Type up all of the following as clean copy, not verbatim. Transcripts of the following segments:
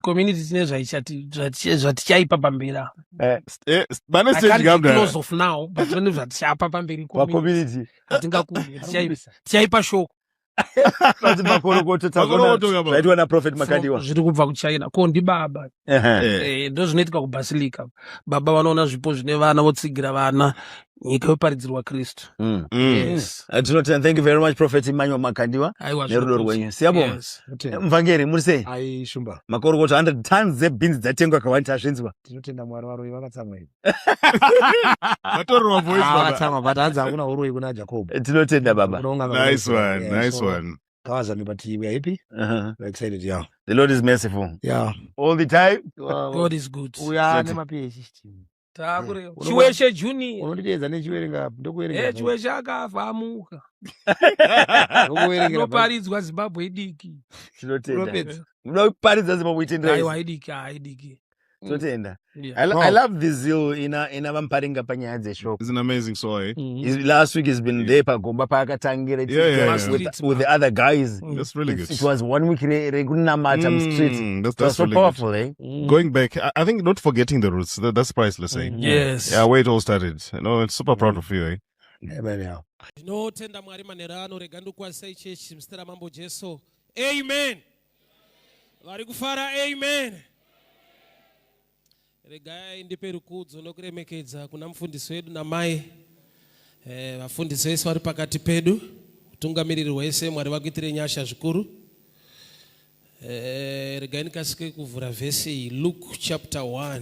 Community tine zvatichaipa pamberi apa. Vane I stage can't be kamda. close off now, but zvine zvatichapa pamberi community. Pacommunity. Hatingakuvi, tichaipa shoko. Vanzi makorokoto, takuona Makorokoto kaba. zvaitwa naProphet Makandiwa. Zviri kubva kuChina ko ndibaba. Ndo zvinoitika kubasilica. Baba vanoona zvipo zvine vana, votsigira vana, nyika yoparidzirwa Kristu. Yes. Tinotenda, thank you very much, Prophet Emmanuel Makandiwa, Aiwa, nerudo zvinokudzwa. rwenyu. Siyabonga. Yes. Muvhangeri, muri sei? Ai, Shumba. Makorokoto, 100 tons dzebhinzi dzatengwa kawani, tazvinzwa. Tinotenda Mwari, varoyi vakatsamwa ivi. Vatorerwa voice Ah, baba. vakatsamwa, but hanzi hakuna uroyi kuna Jacob. Tinotenda baba. Unounga Nice one, Yeah, nice so one. Kawazame, but we are happy. We are excited, yeah. The Lord is merciful all the time. God is good. Uya Tinotenda. nemaPhD. Takureva Chiweshe Junior. Unonditeedza nechiwerenga, ndokuverengera. Chiweshe akafa, amuka. Ndokuverengera. Inoparidzwa Zimbabwe idiki. Tinotenda. Unopedza. Muda kuparidza Zimbabwe itendera. Aiwa, idiki, haidiki. Tinotenda. Yeah. I love the zeal ina vaMuparinga panyaya dzeshoko. It's an amazing soul, eh? Last week he's been there pagomba paakatangira with the other guys. That's really good. It was one week rekunamata mustreet. It was That's so really good. powerful, eh? Going back, I think not forgetting the roots, that's priceless, eh? Yes. Yeah, where it all started. It's super proud of you, eh? Amen, yeah. Ndinotenda Mwari manheru ano. Rega ndikukwazisai chechi muzita raMambo Jesu. Amen. Vari kufara, amen. Regai ndipe rukudzo nokuremekedza kuna mufundisi wedu namai, vafundisi vese vari pakati pedu, utungamiriri hwese. Mwari vakuitire nyasha zvikuru. Regai ndikasike kuvhura vhesi iyi, Luke chapter 1,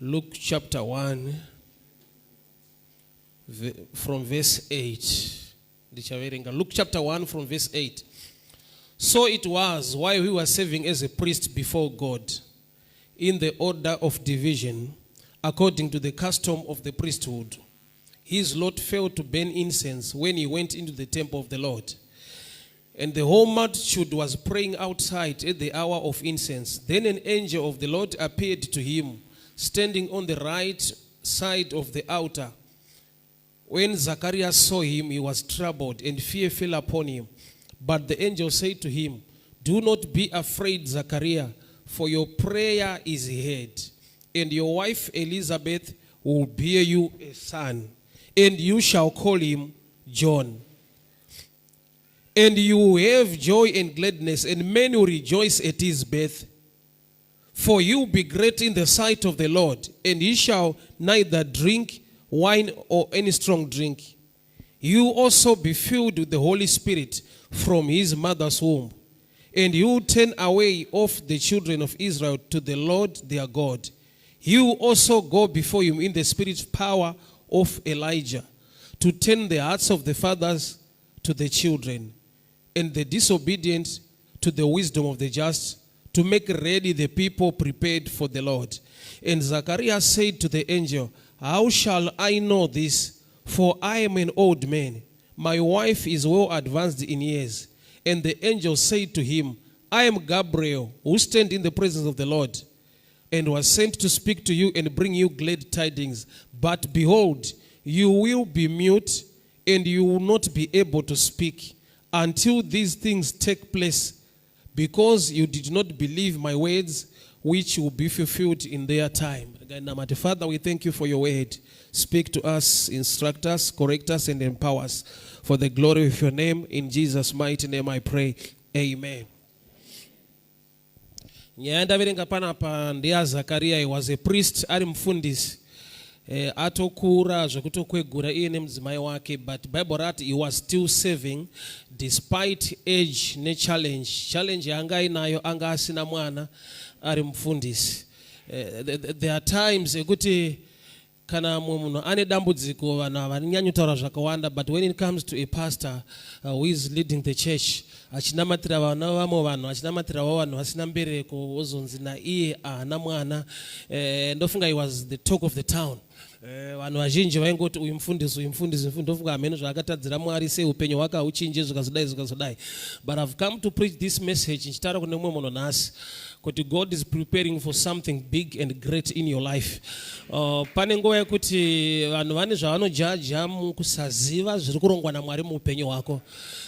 Luke chapter 1 from verse 8. Ndichaverenga Luke chapter 1 from verse 8. So it was, while he was serving as a priest before God in the order of division, according to the custom of the priesthood, his lot fell to burn incense when he went into the temple of the Lord. And the whole multitude was praying outside at the hour of incense. Then an angel of the Lord appeared to him, standing on the right side of the altar. When Zacharias saw him, he was troubled, and fear fell upon him. But the angel said to him, "Do not be afraid, Zachariah, for your prayer is heard, and your wife Elizabeth will bear you a son, and you shall call him John. And you will have joy and gladness, and many will rejoice at his birth. For you will be great in the sight of the Lord, and he shall neither drink wine or any strong drink. You also be filled with the Holy Spirit from his mother's womb. And you will turn away of the children of Israel to the Lord their God. He will also go before him in the spirit power of Elijah, to turn the hearts of the fathers to the children, and the disobedient to the wisdom of the just, to make ready the people prepared for the Lord." And Zacharias said to the angel, "How shall I know this? For I am an old man. My wife is well advanced in years." And the angel said to him, "I am Gabriel, who stand in the presence of the Lord, and was sent to speak to you and bring you glad tidings. But behold, you will be mute and you will not be able to speak until these things take place, because you did not believe my words, which will be fulfilled in their time." Namate. Father, we thank you for your word. Speak to us, instruct us, correct us, and empower us for the glory of your name. In Jesus' mighty name I pray. Amen. Nyaya ndaverenga panapa ndeyaZakaria. He was a priest, ari mufundisi, atokura zvekutokwegura iye nemudzimai wake, but Bible rati he was still serving despite age nechallenge. Challenge yaanga ainayo, anga asina mwana ari mufundisi. There are times ekuti kana mumwe munhu ane dambudziko, vanhu havanyanyi kutaura zvakawanda, but when it comes to a pastor who is leading the church, achinamatira vana vamwe vanhu, achinamatirawo vanhu vasina mbereko, wozonzi naiye haana mwana, ndofunga he was the talk of the town. Vanhu vazhinji vaingoti uyu mufundisi, uyu mufundisi, mufundisi, ndofunga hameno zvaakatadzira Mwari, sei upenyu hwake hauchinji, zvikazodai, zvikazodai. But I've come to preach this message ndichitaura kune mumwe munhu nhasi kuti God is preparing for something big and great in your life. Pane nguva yekuti vanhu vane zvavanojaja mukusaziva zviri kurongwa naMwari muupenyu hwako.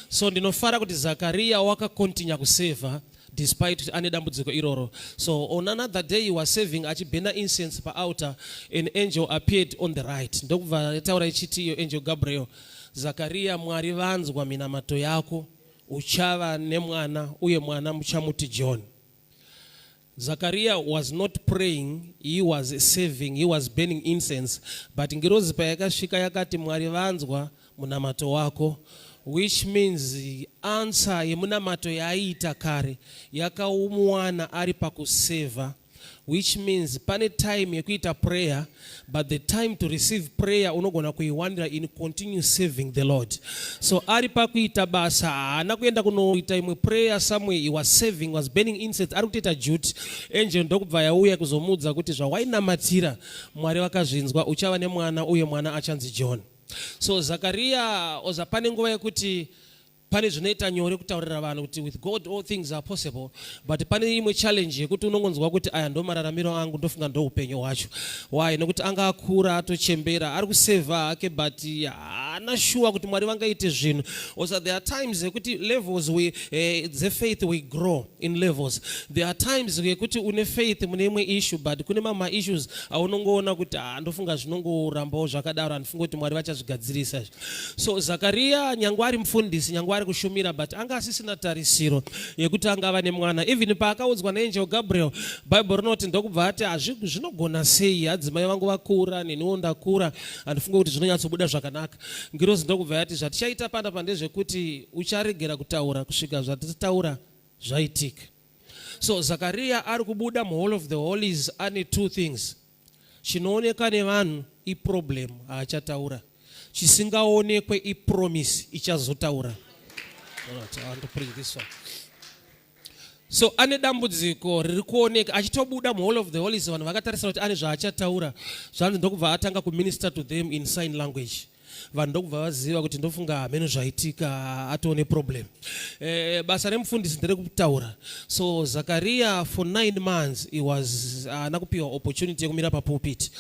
So ndinofara kuti Zakariya wakakontinya kusevha. Despite kuti ane dambudziko iroro. So on another day he was serving, achibhena incense paaltar. An angel appeared on the right, ndokubva taura ichiti iyo angel Gabriel, "Zakariya, Mwari vanzwa minamato yako. Uchava nemwana, uye mwana muchamuti John." Zakaria was not praying, he was serving, he was burning incense. But ngirozi payakasvika yakati, "Mwari vanzwa munamato wako," which means answer yemunamato yaaiita kare yakaumuwana ari pakuseva, which means pane time yekuita prayer, but the time to receive prayer unogona kuiwanira in continue serving the Lord. So ari pakuita basa, haana kuenda kunoita imwe prayer somewhere. He was serving, was burning incense, ari kutoita duty. Angel ndokubva yauya kuzomuudza kuti zvawainamatira Mwari vakazvinzwa, uchava nemwana, uye mwana achanzi John. So Zakariya oza pane nguva yekuti pane zvinoita nyore kutaurira vanhu kuti with God all things are possible, but pane imwe challenge yekuti unongonzwa kuti aya ndo mararamiro angu, ndofunga ndo upenyu hwacho. Why? Nekuti anga akura, atochembera, ari kusevha hake, but haana shuwa kuti Mwari vangaite zvinhu. Also there are times yekuti levels we, dzefaith, we grow in levels. There are times yekuti une faith mune imwe issue, but kune mamwe maissues aunongoona kuti, ah, ndofunga zvinongorambawo zvakadaro, handifunga kuti Mwari vachazvigadzirisa izvi. So Zakariya, nyangwe ari mufundisi, nyangwe ari kushumira, but anga asisina tarisiro yekuti angava nemwana. Even paakaudzwa naangel Gabriel, Bhaibheri rinoti ndokubva ati, "Zvinogona sei? Adzimai vangu vakura, neniwo ndakura, handifunge kuti zvinonyatsobuda zvakanaka." Ngirozi ndokubva yati, "Zvatichaita panapa ndezvekuti ucharegera kutaura kusvika zvatitaura zvaitika." So Zakariya ari kubuda muHall of the Holies ane two things. Chinoonekwa nevanhu iproblem, haachataura. Chisingaonekwe ipromise ichazotaura. Alright, I want to preach this one. So ane dambudziko riri kuoneka. Achitobuda muHall of the Holies, vanhu vakatarisira kuti ane zvaachataura. Zvanzi ndokubva atanga kuminister to them in sign language. Vanhu ndokubva vaziva kuti ndofunga hameno zvaitika, atone problem. Basa remufundisi nderekutaura. So Zakariya for 9 months he was haana kupiwa opportunity yekumira papulpit.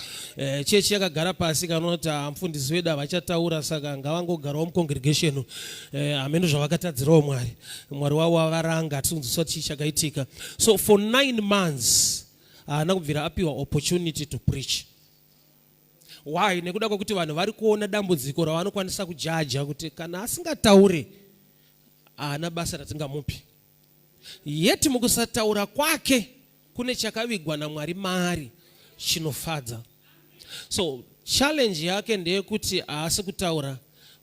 Chechi yakagara pasi kanoti, "Ah, mufundisi wedu havachataura, saka ngavangogarawo mucongregation. Hameno zvavakatadzirawo Mwari, Mwari wavo avaranga, hatisi kunzwisisa kuti chii chakaitika." So for 9 months haana kubvira apiwa opportunity to preach. Why? Nekuda kwekuti vanhu vari kuona dambudziko ravanokwanisa kujaja kuti kana asingataure haana basa ratingamupi. Yet mukusataura kwake kune chakavigwa naMwari maari chinofadza. So challenge yake ndeyekuti haasi kutaura,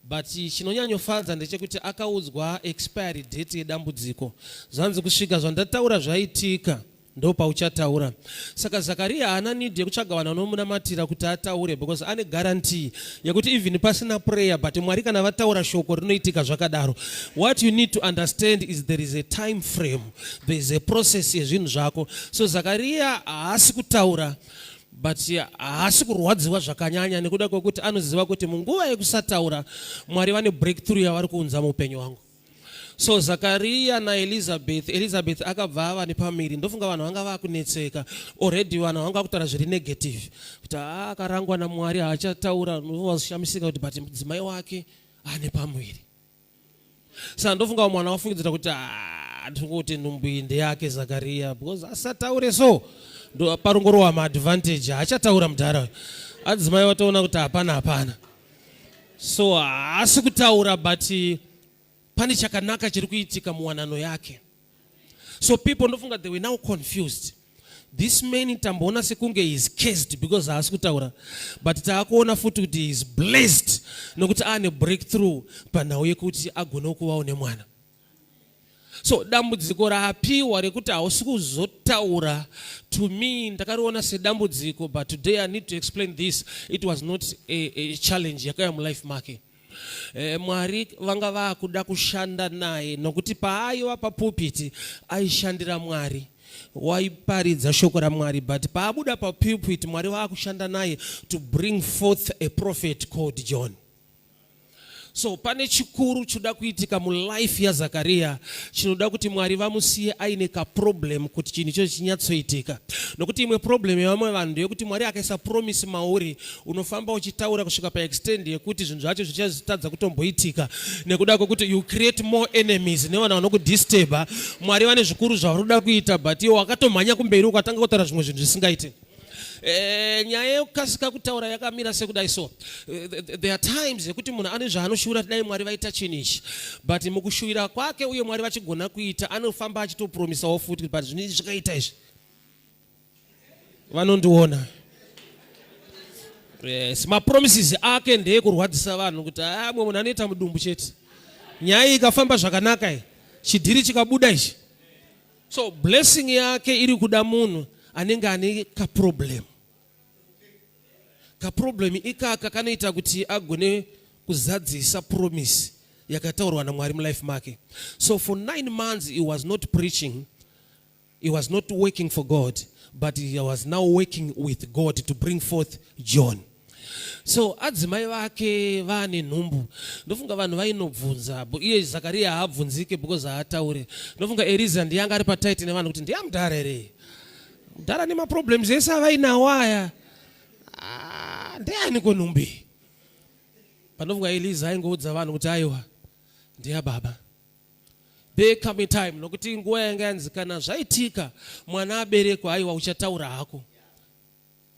but chinonyanyofadza ndechekuti akaudzwa expiry date yedambudziko. Zvanzi kusvika zvandataura zvaitika, ndo pauchataura. Saka Zakariya haana need yekutsvaga vanhu vanomunamatira kuti ataure, because ane guarantee yekuti even pasina prayer, but Mwari kana vataura shoko rinoitika zvakadaro. What you need to understand is there is a time frame, there is a process yezvinhu zvako. So Zakariya haasi kutaura, but haasi kurwadziwa zvakanyanya nekuda kwekuti anoziva kuti munguva yekusataura Mwari vane breakthrough yavari kuunza muupenyu hwangu. So Zakariya naElizabeth, Elizabeth akabva ava nepamiri. Ndofunga vanhu vanga vakunetseka already, vanhu vanga vakutaura zviri negative kuti haa, akarangwa naMwari, haachataura. Vazishamisika kuti but mudzimai wake ane pamuviri. Saka ndofunga mwana wafungidzira kuti, "Ah, ndifunga kuti nhumbu iyi ndeyake Zakariya, because asataure." So ndo parongorowa maadvantage, haachataura mudhara. Adzimai vatoona kuti hapana, hapana. So haasi kutaura, but pane chakanaka chiri kuitika muwanano yake. So people, ndofunga they were now confused. This man tamboona sekunge he is cursed because haasi kutaura, but taakuona futi kuti he is blessed nokuti aane breakthrough panhau yekuti agone kuvawo nemwana. So dambudziko raapiwa rekuti hausi kuzotaura, to me ndakariona sedambudziko, but today I need to explain this. It was not a challenge yakauya mulife make. Mwari vanga vaakuda kushanda naye, nokuti paaiva papulpit aishandira Mwari, waiparidza shoko raMwari, but paabuda papulpit Mwari vaakushanda naye to bring forth a prophet called John. So pane chikuru chinoda kuitika mulife yaZakariya chinoda kuti Mwari vamusiye aine kaproblem kuti chinhu ichocho chinyatsoitika. Nokuti imwe problem yevamwe vanhu ndeyekuti Mwari akaisa promise mauri, unofamba uchitaura kusvika paextend yekuti zvinhu zvacho zvichazotadza kutomboitika nekuda kwekuti you create more enemies nevanhu vanokudisturba. Mwari vane zvikuru zvavari kuda kuita but iwe wakatomhanya kumberi ukatanga kutaura zvimwe zvinhu zvisingaite. Nyaya yekukasika kutaura yakamira sekudai so there are times yekuti munhu ane zvaanoshuvira kuti dai Mwari vaita chinhu ichi, but mukushuvira kwake uye Mwari vachigona kuita, anofamba achitopromisawo futi, but zvinhu izvi zvikaita izvi vanondiona. Yes, mapromises ake ndeekurwadzisa vanhu kuti ah, mwe munhu anoita mudumbu chete, nyaya iyi ikafamba zvakanaka iyi, chidhiri chikabuda ichi. So blessing yake iri kuda munhu anenge ane kaproblem. Kaproblem ikaka kanoita kuti agone kuzadzisa promise yakataurwa naMwari mulife make. So for 9 months he was not preaching, he was not working for God, but he was now working with God to bring forth John. So adzimai vake vaane nhumbu, ndofunga vanhu vainobvunza. Iye Zakariya haabvunzike because haataure. Ndofunga Eliza ndiye anga ari patight nevanhu kuti ndiyamudhara here, mudhara nemaproblems ese avainawo aya. Ah, ndiani ko nhumbu iyi? Panofunga Eliza aingoudza vanhu kuti aiwa, ndiya baba. There come a time, nokuti nguva yanga yanzi kana zvaitika mwana aberekwa, aiwa, uchataura hako.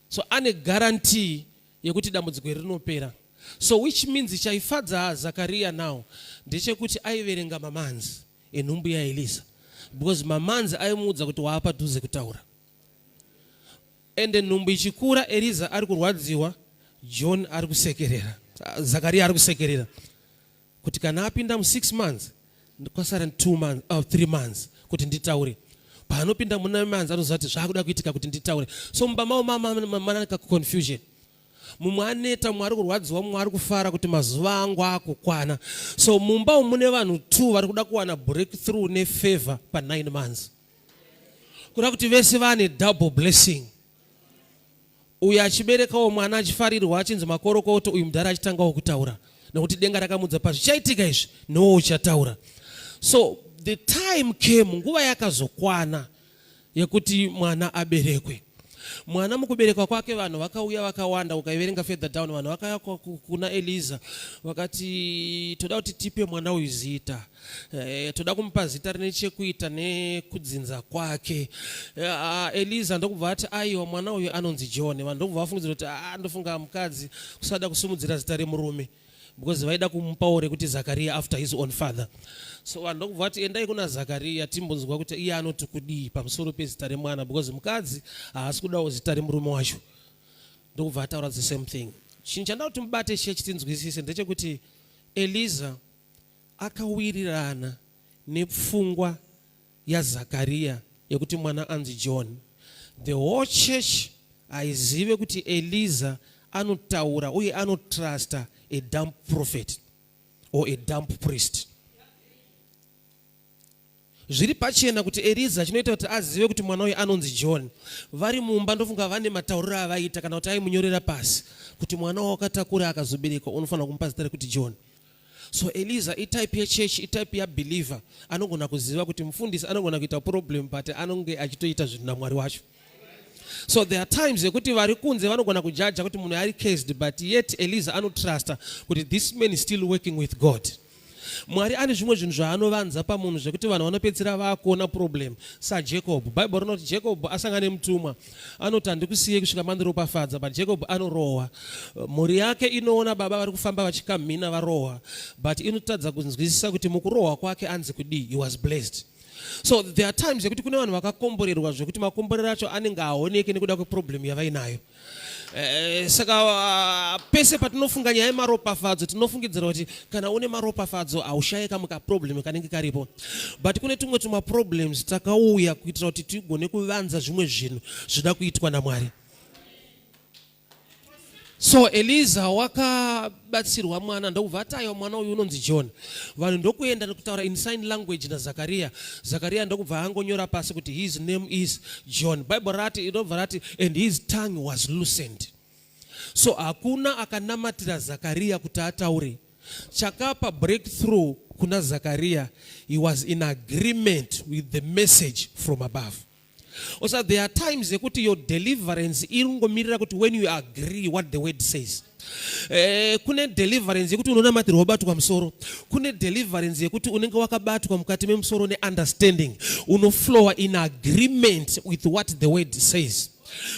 So ane guarantee yekuti dambudziko iri rinopera. So which means chaifadza Zakariya now ndechekuti aiverenga mamonths enhumbu yaEliza, because mamonths aimuudza kuti waapadhuze kutaura. Ende nhumbu ichikura, Eliza ari kurwadziwa, John ari kusekerera, Zakariya ari kusekerera kuti kana apinda mu6 months, kwasara 2 months, 3 months kuti nditaure. Paanopinda muna months anoziva kuti zvakuda kuitika kuti nditaure. So mumba mavo manaka confusion, mumwe aneta, mumwe ari kurwadziwa, mumwe ari kufara kuti mazuva angu akukwana. So mumba umu mune vanhu two vari kuda kuwana breakthrough nefavor pa9 months, kuda kuti vese vane double blessing. Uyu achiberekawo mwana achifarirwa achinzi makorokoto, uyu mudhara achitangawo kutaura nekuti denga rakamudza pazvichaitika izvi, nowo uchataura. So the time came, nguva yakazokwana yekuti mwana aberekwe. Mwana mukuberekwa kwake vanhu vakauya vakawanda. Ukaiverenga further down, vanhu vakauya kuna Eliza vakati, "Toda kuti tipe mwana uyu zita. Toda kumupa zita rine chekuita nekudzinza kwake." Eliza ndokubva ati, "Aiwa, mwana uyu anonzi John." Vanhu ndokubva vafungidzira kuti, "Ah, ndofunga mukadzi kusada kusimudzira zita remurume," because vaida kumupawo rekuti Zakariya after his own father. So vanhu ndokubva vati, "Endai kuna Zakariya timbonzwa kuti iye anoti kudii pamusoro pezita remwana, because mukadzi haasi kudawo zita remurume wacho." Ndokubva ataura the same thing. Chinhu chandaa kuti mubate chechi tinzwisise ndechekuti Eliza akawirirana nepfungwa yaZakariya yekuti mwana anzi John. The whole church haizive kuti Eliza anotaura uye anotrusta a dumb prophet or a dumb priest. Zviri pachena kuti Eliza chinoita kuti azive kuti mwana uyu anonzi John, vari mumba ndofunga vane matauriro avaita kana kuti aimunyorera pasi kuti mwana wakatakura akazoberekwa unofanira kumupa zita rekuti John. So Eliza itype yechurch, itype yabeliever anogona kuziva kuti mufundisi anogona kuita problem, but anonge achitoita zvinhu naMwari wacho. So there are times yekuti vari kunze vanogona kujaja kuti munhu ari cursed, but yet Eliza anotrusta kuti this man is still working with God. Mwari ane zvimwe zvinhu zvaanovanza pamunhu zvekuti vanhu vanopedzisira vaakuona problem. SaJacob, Bhaibheri rinoti Jacob asangana nemutumwa, anoti, "Handikusiye kusvika mandiropafadza." But Jacob anorohwa, mhuri yake inoona baba vari kufamba vachikamhina varohwa, but inotadza kunzwisisa kuti mukurohwa kwake anzi kudii? He was blessed. So there are times yekuti kune vanhu vakakomborerwa zvekuti makomborero acho anenge aoneke nekuda kweproblem yavainayo. Saka pese patinofunga nyaya yemaropafadzo, tinofungidzira kuti kana une maropafadzo haushayi kamwe kaproblem kanenge karipo, but kune tumwe tumaproblems takauya kuitira kuti tigone kuvanza zvimwe zvinhu zvida kuitwa naMwari. So Eliza wakabatsirwa mwana, ndokubva ataiwa mwana uyu unonzi John. Vanhu ndokuenda nekutaura in sign language naZakariya. Zakariya ndokubva angonyora pasi kuti, "His name is John." Bible rati, inobva rati, "And his tongue was loosened." So hakuna akanamatira Zakariya kuti ataure. Chakapa breakthrough kuna Zakaria, he was in agreement with the message from above. Also, there are times yekuti your deliverance iri kungomirira kuti when you agree what the word says. Kune deliverance yekuti unonamatirwa wabatwa musoro. Kune deliverance yekuti unenge wakabatwa mukati memusoro neunderstanding, unoflowa in agreement with what the word says.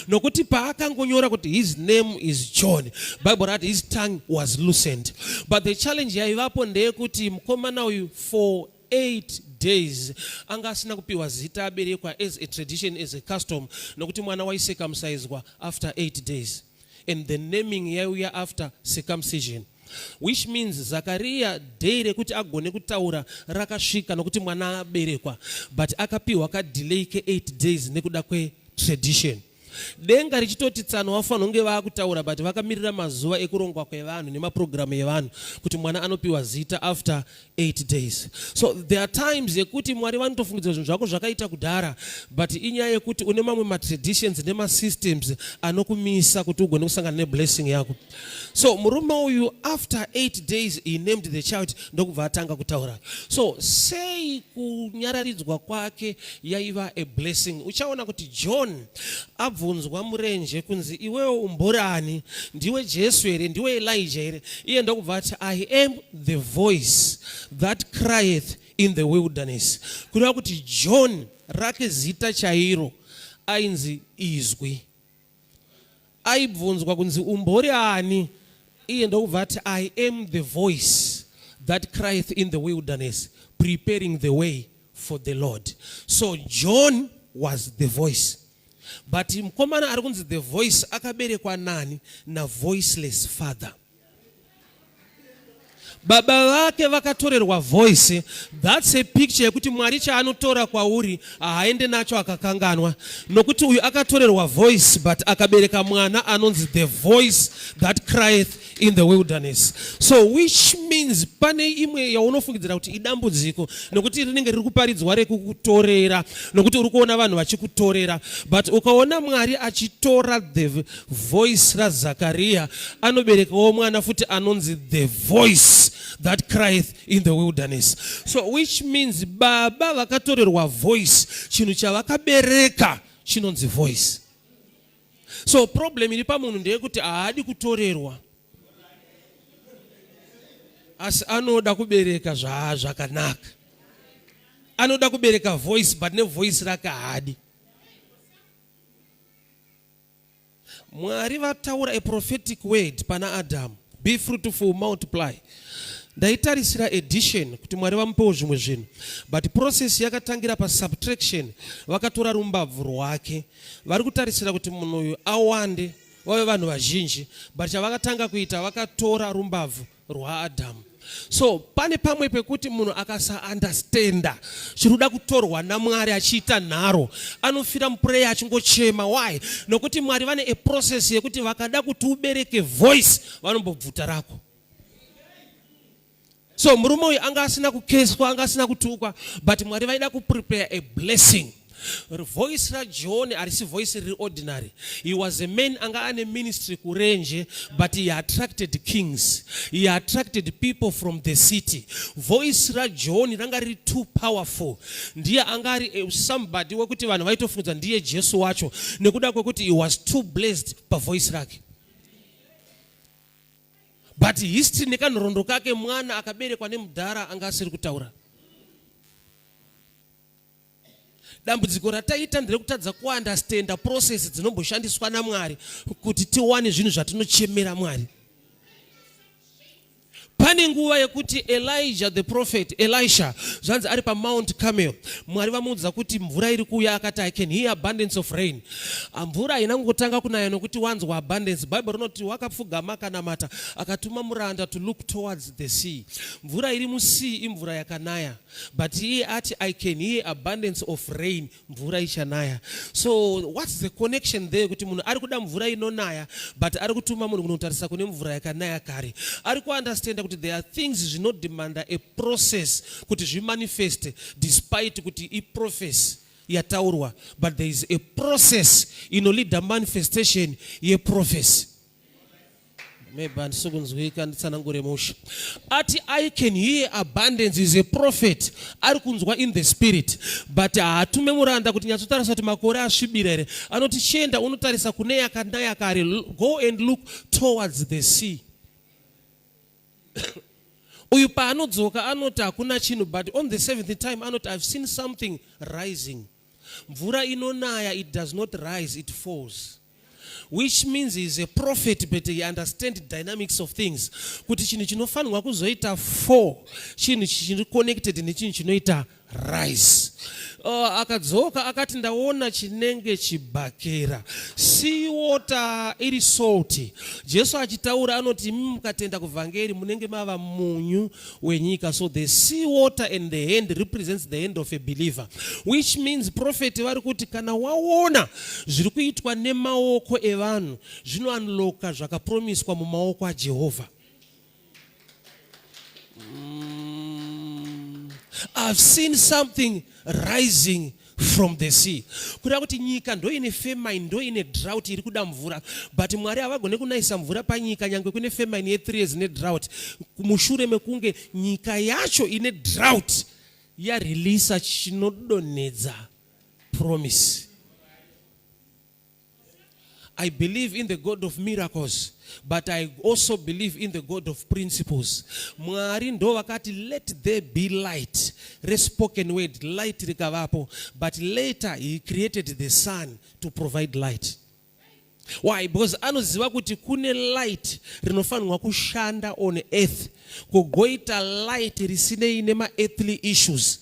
Nokuti paakangonyora kuti his name is John, Bible rati his tongue was loosened. But the challenge yaivapo ndeyekuti mukomana uyu for 8 days anga asina kupiwa zita aberekwa, as a tradition, as a custom, nokuti mwana waicircumciswa after 8 days and the naming yaiuya after circumcision, which means Zakariya, day rekuti agone kutaura rakasvika nokuti mwana aberekwa, but akapiwa kadelay ke8 days nekuda kwetradition. Denga richitoti tsano vafanira kunge vaakutaura, but vakamirira mazuva ekurongwa kwevanhu nemapurogiramu evanhu kuti mwana anopiwa zita after 8 days. So there are times yekuti Mwari vanotofungidzira zvinhu zvako zvakaita kudhara, but inyaya yekuti une mamwe matraditions nemasystems anokumisa kuti ugone kusangana neblessing yako. So murume uyu, after 8 days he named the child, ndokubva atanga kutaura. So sei kunyararidzwa kwake yaiva a blessing? Uchaona kuti John abvunzwa murenje kunzi, "Iwewo umborani? Ndiwe Jesu here? Ndiwe Elijah here?" Iye ndokubva ati, "I am the voice that crieth in the wilderness." Kureva kuti John rake zita chairo ainzi Izwi. Aibvunzwa kunzi, "Umbori ani?" Iye ndokubva ati, "I am the voice that crieth in the wilderness, preparing the way for the Lord." So John was the voice, but mukomana ari kunzi the voice akaberekwa nani? Navoiceless father. Baba vake vakatorerwa voice. That's a picture yekuti Mwari chaanotora kwauri haaende nacho akakanganwa, nokuti uyu akatorerwa voice but akabereka mwana anonzi the voice that crieth in the wilderness. So which means pane imwe yaunofungidzira kuti idambudziko nokuti rinenge riri kuparidzwa rekukutorera, nokuti uri kuona vanhu vachikutorera, but ukaona Mwari achitora the voice raZakariya, anoberekawo mwana futi anonzi the voice that crieth in the wilderness. So which means baba vakatorerwa voice, chinhu chavakabereka chinonzi voice. So problem iri pamunhu ndeyekuti haadi kutorerwa, asi anoda kubereka zvakanaka, anoda kubereka voice, but nevoice rake haadi. Mwari vataura a prophetic word pana Adamu, "Be fruitful, multiply." Ndaitarisira addition, kuti Mwari vamupewo zvimwe zvinhu, but process yakatangira pasubtraction. Vakatora rumbabvu rwake. Vari kutarisira kuti munhu uyu awande, vave vanhu vazhinji, but chavakatanga kuita, vakatora rumbabvu rwaAdhamu. So pane pamwe pekuti munhu akasaunderstanda chiri kuda kutorwa naMwari achiita nharo, anofira muprayer achingochema. Why? Nokuti Mwari vane a process yekuti vakada kuti ubereke voice, vanombobvuta rako. So murume uyu anga asina kukeswa, anga asina kutukwa, but Mwari vaida kuprepare a blessing. Voice raJohn harisi voice riri ordinary. He was a man anga ane ministry kurenje, but he attracted kings, he attracted people from the city. Voice raJohn ranga riri too powerful. Ndiye anga ari somebody wekuti vanhu vaitofungudza ndiye Jesu wacho, nekuda kwekuti he was too blessed pavoice rake. But history nekanhoroondo kake, mwana akaberekwa nemudhara anga asiri kutaura. Dambudziko rataita nderekutadza kuunderstanda process dzinomboshandiswa naMwari kuti tiwane zvinhu zvatinochemera Mwari. Pane nguva yekuti Elijah the prophet, Elisha, zvanzi ari paMount Carmel, Mwari vamuudza kuti mvura iri kuuya. Akati, "I can hear abundance of rain." Ah, mvura haina kungotanga kunaya nokuti wanzwa abundance. Bible rinoti wakapfugama, akanamata, akatuma muranda to look towards the sea. Mvura iri musea imvura yakanaya, but iye ati, "I can hear abundance of rain," mvura ichanaya. So what's the connection there, kuti munhu ari kuda mvura inonaya, but ari kutuma munhu kunotarisa kune mvura yakanaya kare? Ari kuunderstanda kuti there are things zvinodemanda a process kuti zvimanifeste, despite kuti iprophecy yataurwa, but there is a process inoleada manifestation yeprophecy. Maybe handisi kunzwika, nditsanangure mushe. Ati I can hear abundance is a prophet ari kunzwa in the spirit, but haatume muranda kuti nyatsotarisa kuti makore asvibira here. Anoti chienda unotarisa kune yakanaya kare, go and look towards the sea. Uyu paanodzoka anoti hakuna chinhu, but on the seventh time anoti I've seen something rising. Mvura inonaya, it does not rise, it falls, which means he is a prophet, but he understand dynamics of things, kuti chinhu chinofanirwa kuzoita fall chinhu chiri connected nechinhu chinoita rise. Akadzoka akati ndaona chinenge chibhakera, sea water iri salty. Jesu achitaura anoti imi mukatenda kuvhangeri munenge mava munyu wenyika. So the sea water and the hand represents the hand of a believer, which means prophet vari kuti kana waona zviri kuitwa nemaoko evanhu, zvinounlocka zvakapromiswa mumaoko aJehovha. I've seen something rising from the sea, kureva kuti nyika ndoine famine, ndoine drought iri kuda mvura, but Mwari havagone kunayisa mvura panyika nyange kune famine ye3 years nedrought, mushure mekunge nyika yacho ine drought yareleasa chinodonhedza promise. I believe in the God of miracles, but I also believe in the God of principles. Mwari ndo vakati let there be light. Respoken word, light rikavapo. But later he created the sun to provide light. Why? Because anoziva kuti kune light rinofanirwa kushanda on earth, kugoita light risinei nema-earthly issues.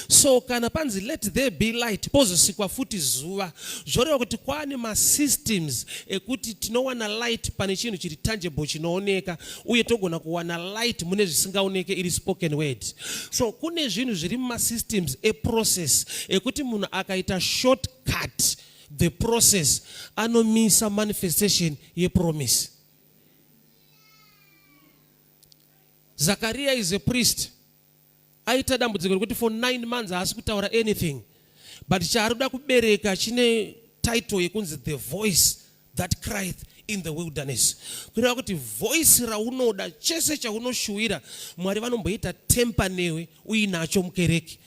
So kana panzi let there be light, pozosikwa futi zuva, zvoreva kuti kwaane masystems ekuti tinowana light pane chinhu chiri tangible chinooneka, uye togona kuwana light mune zvisingaoneke iri spoken word. So kune zvinhu zviri mumasystems eprocess ekuti munhu akaita shortcut the process, anomisa manifestation yepromise. Zakaria is a priest. Aita dambudziko rekuti for 9 months haasi kutaura anything, but chaari kuda kubereka chine title yekunzi the voice that crieth in the wilderness, kureva kuti voice raunoda, chese chaunoshuwira, Mwari vanomboita temper newe uinacho mukereke.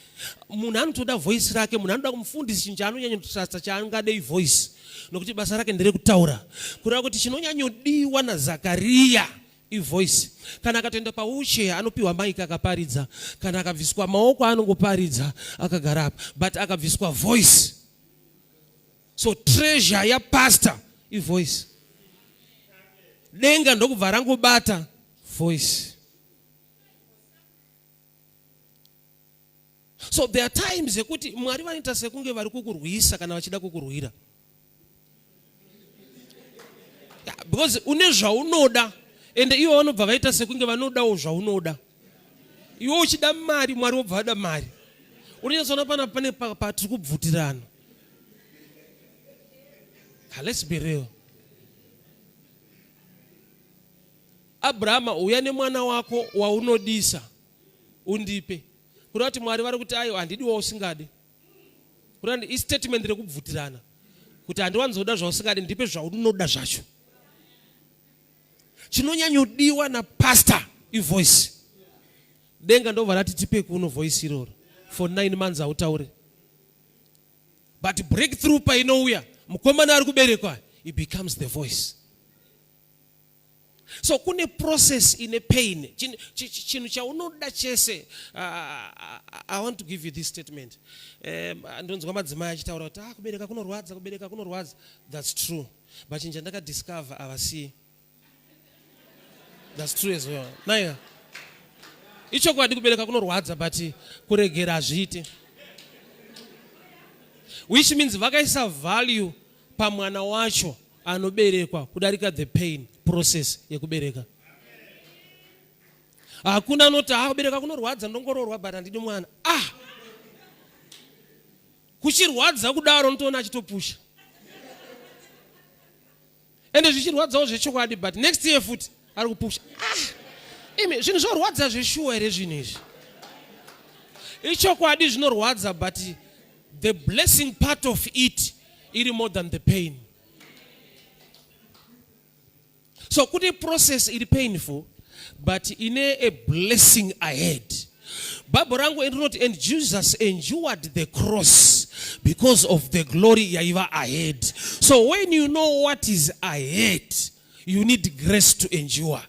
Munhu anotoda voice rake, munhu anoda kumufundisi, chinhu chaanonyanyotrusta chaangadei voice, nokuti basa rake nderekutaura. Kureva kuti chinonyanyodiwa naZakariya ivoice. Kana akatoenda pawheelchair anopiwa mic akaparidza, kana akabviswa maoko anongoparidza akagara apa, but akabviswa voice. So treasure yapastor ivoice. Denga ndokubva rangobata voice. So there are times yekuti Mwari vanoita sekunge vari kukurwisa kana vachida kukurwira. Yeah, because une zvaunoda, ende ivo vanobva vaita sekunge vanodawo zvaunoda. Iwe uchida mari, Mwari wobva vada mari. Unonyatsoona pana pane patiri kubvutirana. Ah, let's be real. Abrahama, uya nemwana wako waunodisa undipe. Kureva kuti Mwari vari kuti aiwa, handidiwa usingadi. Kureva kuti istatement rekubvutirana kuti handiwanzoda zvausingadi, ndipe zvaunoda zvacho. Chinonyanyodiwa napastor ivoice. Denga ndobva rati tipe kuno voice iroro. For 9 months hautauri, but breakthrough painouya, mukomana ari kuberekwa, he becomes the voice. So kune process ine pain. Chinhu chaunoda chese, I want to give you this statement. Ndonzwa madzimai achitaura kuti ah, kubereka kunorwadza, kubereka kunorwadza. That's true, but chinhu chandakadiscover, havasii. That's true as well. Naiya, ichokwadi kubereka kunorwadza, but kuregera hazviiti, which means vakaisa value pamwana wacho anoberekwa kudarika the pain process yekubereka. Hakuna anoti ha, kubereka kunorwadza, ndongororwa, but handidi mwana. Ah, kuchirwadza kudaro, unotoona achitopusha, ende zvichirwadzawo zvechokwadi, but next year futi ari kupusha. Ah, imi, zvinhu zvorwadza zveshuwa here zvinhu izvi? Ichokwadi zvinorwadza, but the blessing part of it iri more than the pain. So kune process iri painful but ine a blessing ahead. Bible rangu rinoti and Jesus endured the cross because of the glory yaiva ahead. So when you know what is ahead, you need grace to endure.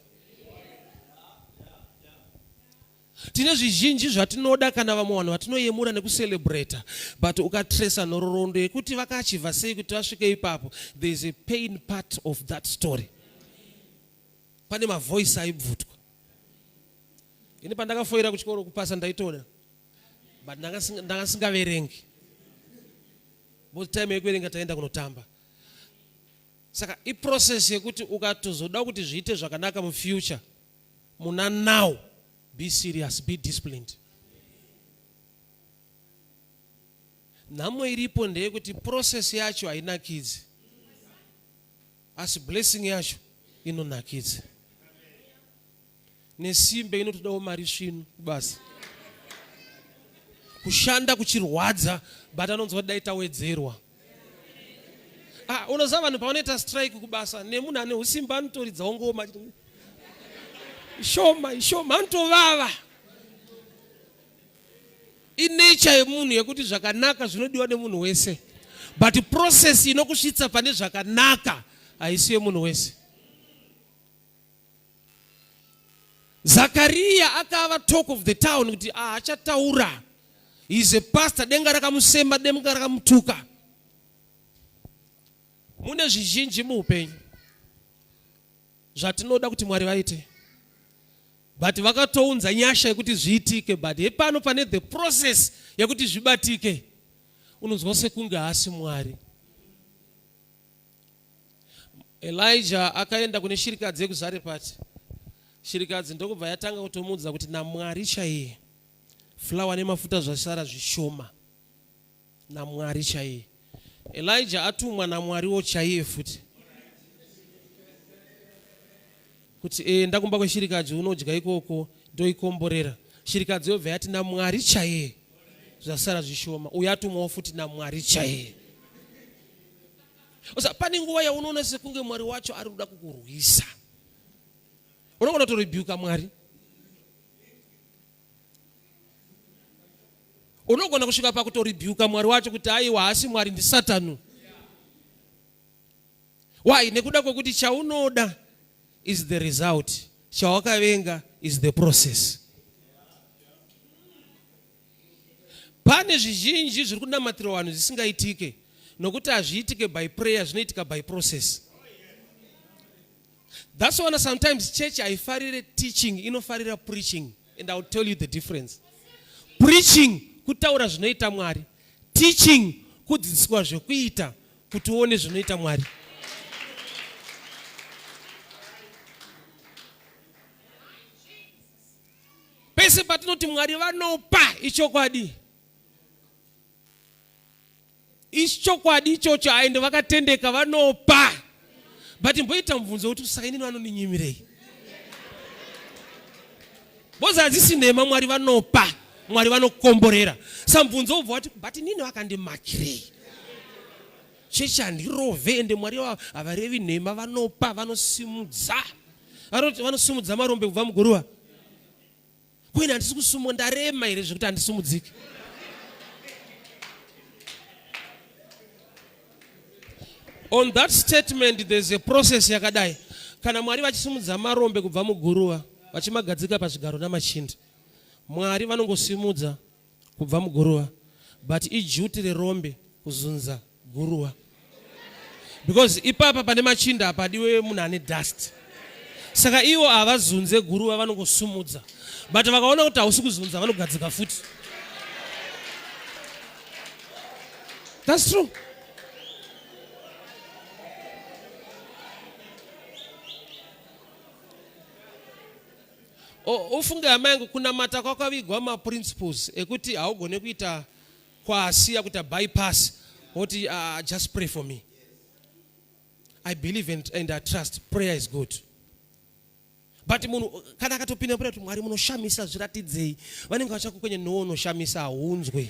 Tine zvizhinji zvatinoda kana vamwe vanhu vatinoyemura nekucelebrata but ukatresa nhororondo yekuti vakaachivha sei kuti vasvike ipapo, there is a pain part of that story. Pane mavoice aibvutwa. Ini pandakafoira kuchikoro kupasa ndaitoda but ndanga singaverengi because time yekuverenga taenda kunotamba. Saka iprocess yekuti ukatozoda kuti zviite zvakanaka mufuture muna now be serious, be disciplined. Nhamo iripo ndeyekuti process yacho hainakidzi asi blessing yacho inonakidza. Nesimbe inotodawo mari svinu kubasa, kushanda kuchirwadza but anonzwa kuti dai tawedzerwa. Ah, unoziva vanhu pavanoita strike kubasa nemunhu ane usimba anotoridzawo ngoma ishoma ishoma anotovava. Inature yemunhu yekuti zvakanaka zvinodiwa nemunhu wese but process inokusvitsa pane zvakanaka haisi yemunhu wese. Zakaria akava talk of the town kuti haachataura. Ah, he is a pastor, denga rakamusema, denga rakamutuka. Mune zvizhinji muupenyu zvatinoda kuti Mwari vaite but vakatounza nyasha yekuti zviitike but hepano pane the process yekuti zvibatike unonzwa sekunge haasi Mwari. Elijah akaenda kune shirikadzi yekuZarepati. Shirikadzi ndokubva yatanga kutomuudza kuti naMwari chaiye fulawa nemafuta zvasara zvishoma. NaMwari chaiye. Elijah atumwa naMwariwo chaiye futi kuti enda kumba kweshirikadzi unodya ikoko ndoikomborera. Shirikadzi yobva yati naMwari chaiye zvasara zvishoma. Uyu atumwawo futi naMwari chaiye. Usa pane nguva yaunoona sekunge Mwari wacho ari kuda kukurwisa. Unogona kutorebuka Mwari. Unogona kusvika pakutorebuka Mwari wacho kuti aiwa haasi Mwari ndiSatani. Why? Nekuda kwekuti chaunoda is the result, chawakavenga is the process. Pane zvizhinji zviri kunamatirwa vanhu zvisingaitike nokuti hazviitike by prayer, zvinoitika by process. That's why sometimes church haifarire teaching, inofarira preaching, and I will tell you the difference. Preaching kutaura zvinoita Mwari, teaching kudzidziswa zvekuita kuti uone zvinoita Mwari. Pese patinoti Mwari vanopa, ichokwadi. Ichokwadi ichocho, aende vakatendeka vanopa. But mboita mubvunzo kuti saka inini vanondinyimirei? Boza hadzisi nhema, Mwari vanopa, Mwari vanokomborera. Sa mubvunzo ubva wati but inini vakandimakirei? Chechi handirove ende Mwari havarevi nhema, vanopa, vanosimudza. Vanoti vanosimudza marombe kubva muguruva. Kwini handisi kusumwa, ndarema here zvekuti handisimudziki? On that statement there's a process yakadai. Kana Mwari vachisimudza marombe kubva muguruva vachimagadzika pazvigaro namachinda, Mwari vanongosimudza kubva muguruva but iduty rerombe kuzunza guruva because ipapa pane machinda hapadiwe munhu ane dust. Saka ivo havazunze guruva, vanongosumudza, but vakaona kuti hausi kuzunza vanogadzika futi. That's true. Ufunge hama yangu, kunamata kwakavigwa maprinciples ekuti haugone kuita kwasiya kuita bypass woti just pray for me. I believe and I trust prayer is good. But munhu kana akatopinda prayer kuti Mwari munoshamisa zviratidzei, vanenge vachakukwenya nowo unoshamisa haunzwe.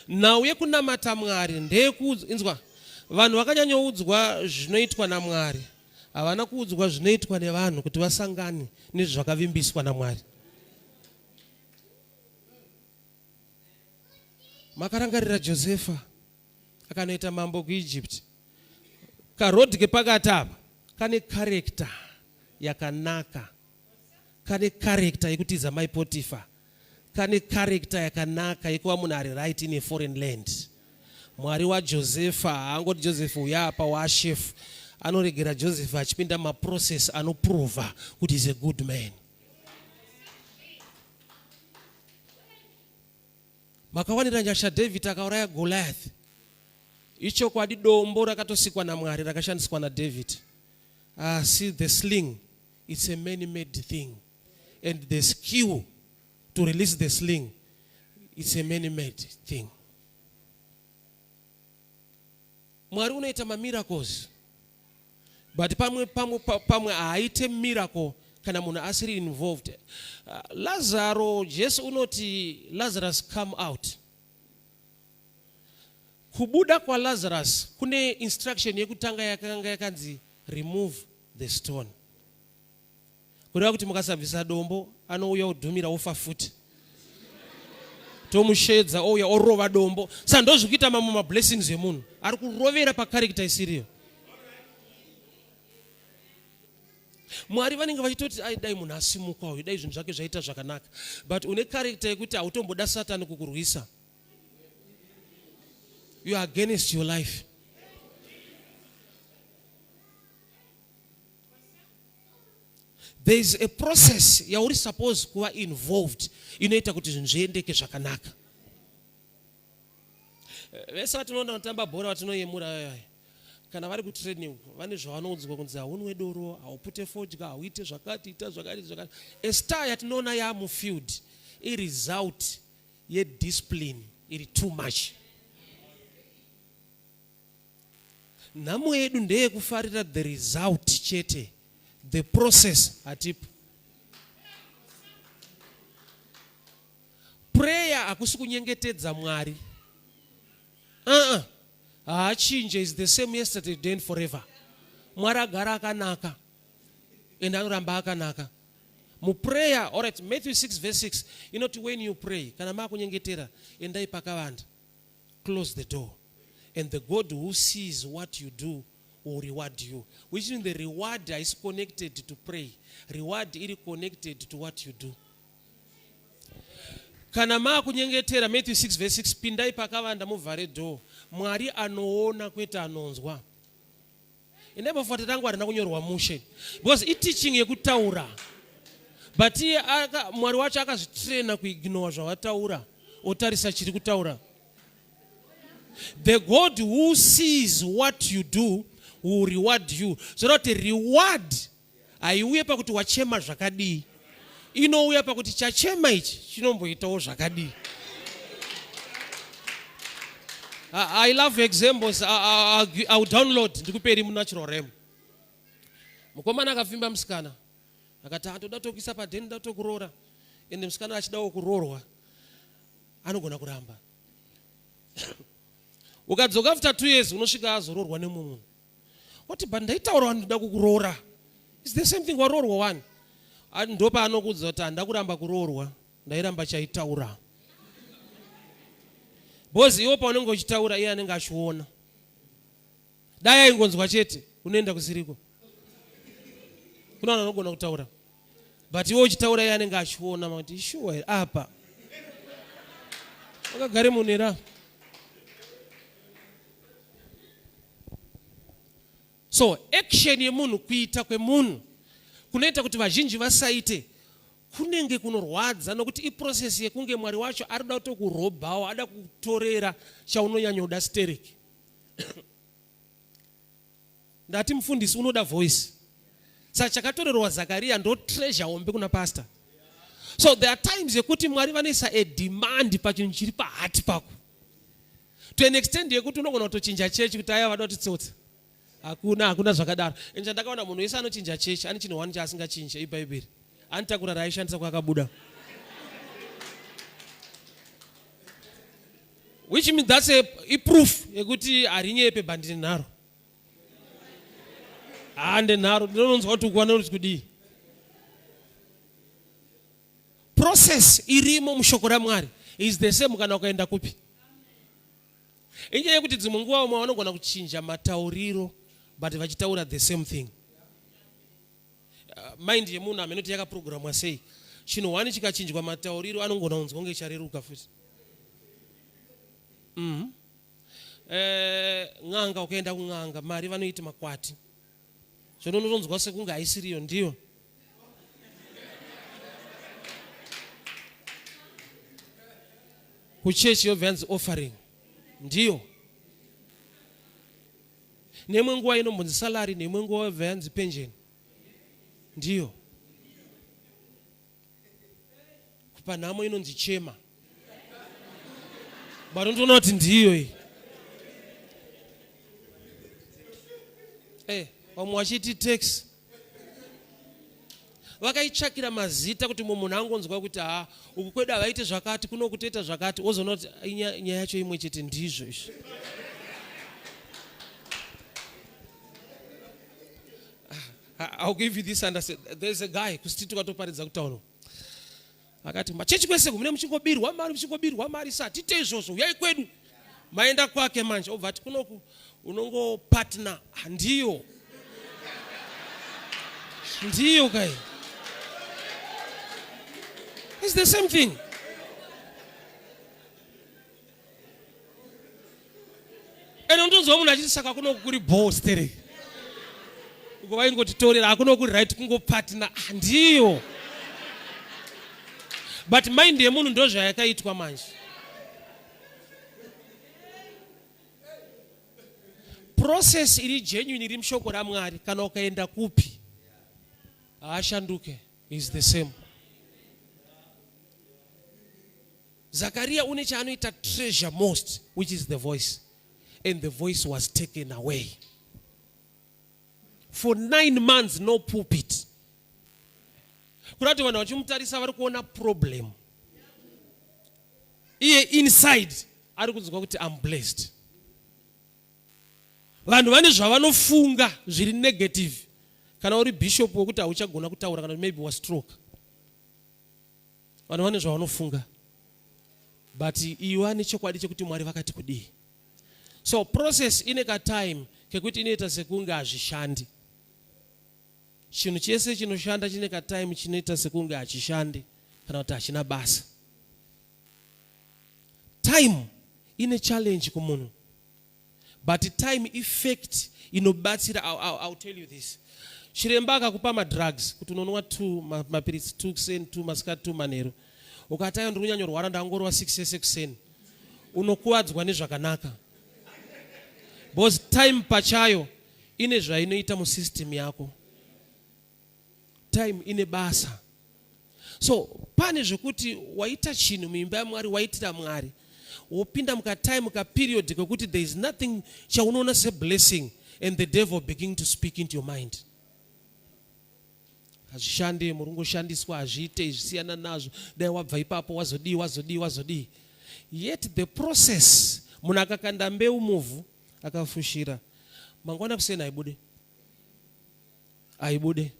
Nhau yekunamata Mwari ndeyekuudzwa, inzwa, vanhu vakanyanyoudzwa zvinoitwa naMwari, havana kuudzwa zvinoitwa nevanhu kuti vasangane nezvakavimbiswa naMwari. Makarangarira Josefa akanoita mambo kuEgypt. Karodhi kepakati apa kane character yakanaka, kane character yekutiza mai Potifa, kane character yakanaka yekuva munhu ari right in a foreign land. Mwari waJosefa haangoti Joseph uya apa waashefu, anoregera Joseph achipinda maprocess anoprova kuti is a good man. Makawanira nyasha David akauraya Goliath. Ichokwadi dombo rakatosikwa naMwari rakashandiswa naDavid. Asi the sling it's a man made thing and the skill to release the sling it's a man made thing. Mwari unoita mamiracles but pamwe pamwe pamwe haaite miracle kana munhu asiri involved. Lazaro, Jesu unoti Lazarus come out. Kubuda kwaLazarus kune instruction yekutanga yakanga yakanzi remove the stone. Kureva kuti mukasabvisa dombo anouya odhumira ofa futi. Tomushedza ouya orova dombo. Sa ndozvikuita mamwe mablessings emunhu. Ari kurovera pacharacter isiriyo. Mwari vanenge vachitoti ai dai munhu asimuka uyu, dai zvinhu zvake zvaita zvakanaka. But une character yekuti hautomboda Satani kukurwisa. You are against your life. There is a process yauri supposed kuva involved inoita kuti zvinhu zviendeke zvakanaka. Vese vatinoona vanotamba bhora vatinoyemura aya, kana vari kutraining vane zvavanoudzwa kunzi haunwe doro, haupute fodya, hauite zvakati, ita zvakati, zvakati. A star yatinoona yamufield iresult yediscipline iri too much. Nhamo yedu ndeyekufarira the result chete, the process hatipo. Prayer hakusi kunyengetedza Mwari. Uh-uh. Haachinje, is the same yesterday, today and forever. Mwari agara akanaka and anoramba akanaka. Muprayer, all right, Matthew 6 verse 6 inoti when you pray, kana makunyengetera, endai pakavanda, close the door, and the God who sees what you do will reward you. Which means the reward is connected to pray. Reward iri connected to what you do. Kana makunyengetera, Matthew 6 verse 6, pindai pakavanda muvhare door. Mwari anoona kwete anonzwa. Endai pafuata tangu harina kunyorwa mushe because iteaching yekutaura, but iye Mwari wacho akazvitraina kuignore zvawataura otarisa chiri kutaura. The God who sees what you do will reward you. Zvoreva kuti reward haiuye pakuti wachema zvakadii, inouya pakuti chachema ichi chinomboitawo zvakadii. I love examples. I will download ndikuperi munatural realm. Mukomana akafimba musikana akati andoda tokuisa padheni, ndoda tokuroora, ende musikana achidawo kuroorwa anogona kuramba. Ukadzoka after 2 years unosvika azoroorwa nemumwe munhu. Oti but ndaitaura wani ndoda kukuroora. It's the same thing, waroorwa wani. Ndopaanokuudza kuti handida kuramba kuroorwa, ndairamba chaitaura. Because iwo paunenge uchitaura iye anenge achiona. Dai aingonzwa chete unoenda kusiriko. Kuna vanhu vanogona kutaura. But iwe uchitaura iye anenge achiona kuti sure here apa. Wakagare munhu here apa? So action yemunhu, kuita kwemunhu kunoita kuti vazhinji vasaite, kunenge kunorwadza nokuti iprocess yekunge Mwari wacho ari kuda kutokurobhawo, ada kutorera chaunonyanyoda stereki. Ndati mufundisi unoda voice. Saka chakatorerwa Zakaria ndo treasure hombe kuna pastor. So there are times yekuti Mwari vanoisa a demand pachinhu chiri pahati pako. To an extent yekuti unogona kutochinja chechi kuti aya vada kutitsotsa. Hakuna, hakuna zvakadaro. And chandakaona munhu wese anochinja chechi ane chinhu one chaasingachinje iBhaibheri. Anotakura raaishandisa kwakabuda. Which means that's a iproof yekuti harinyepe bandine nharo. Hande nharo ndinonzwa kuti ukuwana kuti kudii. Process irimo mushoko raMwari is the same kana ukaenda kupi. Inyaya yekuti dzimwe nguva vamwe vanogona kuchinja matauriro but vachitaura the same thing. Mind yemunhu hameno kuti yakaprogramwa sei. Chinhu one chikachinjwa matauriro anongona kunzwa kunge chareruka futi. Eh, n'anga ukaenda kun'anga mari vanoiti makwati. Zvino unotonzwa sekunge haisiriyo ndiyo. Kuchechi yobva yanzi offering ndiyo. Neimwe nguva inombonzi salary, neimwe nguva yobva yanzi pension ndiyo. Kupa nhamo inonzi chema, but unotoona kuti ndiyo iyi. Vamwe vachiti tax, vakaitsvakira mazita kuti mumwe munhu angonzwa kuti ha, uku kwedu havaite zvakati, kuno kutoita zvakati, wozoona kuti nyaya yacho imwe chete. Ndizvo izvi. I'll give you this understand. There's a guy kusiti tukatoparidza kutaura, akati machechi kwese mune muchingobirwa mari, muchingobirwa mari, sa tite izvozvo, uyai kwedu. Maenda kwake manje, obva ati kunoku unongopartner. Ndiyo, ndiyo kai. It's the same thing. Ende unotonzwa munhu achiti saka kunoku kuri bho sterek, uko vaingotitorera, hakuno kuri right kungopartner. Ndiyo, but mind yemunhu ndo zvayakaitwa manje. Process iri genuine iri mushoko raMwari, kana ukaenda kupi, haashanduke, is the same. Zakaria une chaanoita treasure most, which is the voice, and the voice was taken away for 9 months, no pulpit. Kuda kuti vanhu vachimutarisa vari kuona problem, iye inside ari kunzwa kuti am blessed. Vanhu vane zvavanofunga zviri negative. Kana uri bishop wekuti hauchagona kutaura, kana maybe wastroke, vanhu vane zvavanofunga, but iwe ane chokwadi chekuti Mwari vakati kudii. So process ine katime kekuti inoita sekunge hazvishandi. Chinhu chese chinoshanda chine katime chinoita sekunge hachishandi kana kuti hachina basa. Time ine challenge kumunhu, but time effect inobatsira. I'll tell you this: chiremba akakupa madrugs kuti unonwa two mapiritsi, two kuseni, two masikati, two manheru. Ukati ayo ndiri kunyanyorwara, ndangorwa 6 yese kuseni, unokuvadzwa nezvakanaka, because time pachayo ine zvainoita musystem yako. Time ine basa. So pane zvekuti waita chinhu muimba yaMwari, waitira Mwari, wopinda mukatime kaperiod kekuti there is nothing chaunoona seblessing, and the devil begin to speak into your mind: hazvishandi, muri kungoshandiswa, hazviite, zvisiyana nazvo, dai wabva ipapo, wazodii, wazodii, wazodii. Yet the process, munhu akakanda mbeu muvhu akafushira, mangwana kuseni haibude, haibude.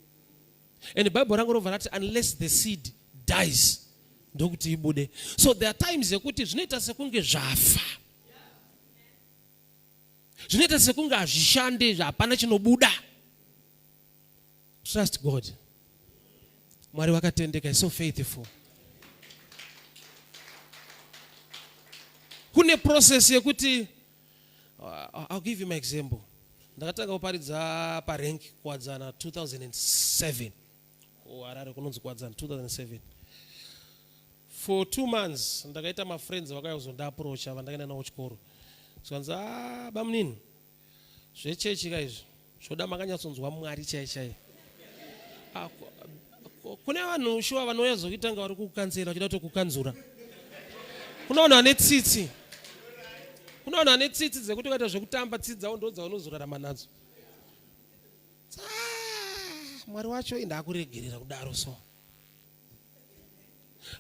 And Bible rangu robva rati unless the seed dies, ndokuti ibude. So there are times yekuti zvinoita sekunge zvafa, zvinoita sekunge hazvishande, hapana chinobuda. Trust God. Mwari vakatendeka, is so faithful. Kune process yekuti I'll give you my example. Ndakatanga kuparidza parank Kuwadzana 2007, kuHarare kunonzi Kuwadzana, 2007. For 2 months ndakaita mafriends vakauya kuzondiapproacha, vandakaenda navo chikoro. Zvikanzi, "Ah, bamunini, zvechechi ka izvi zvoda makanyatsonzwa Mwari chai chai." Ah, kune vanhu shuwa vanouya zokuita nga vari kukanzera, vachida kutokukanzura. Kuna vanhu vane tsitsi, kuna vanhu vane tsitsi dzekuti ukaita zvekutamba, tsitsi dzavo ndo dzaunozorarama nadzo. Ah, Mwari wacho indakuregerera kudaro. So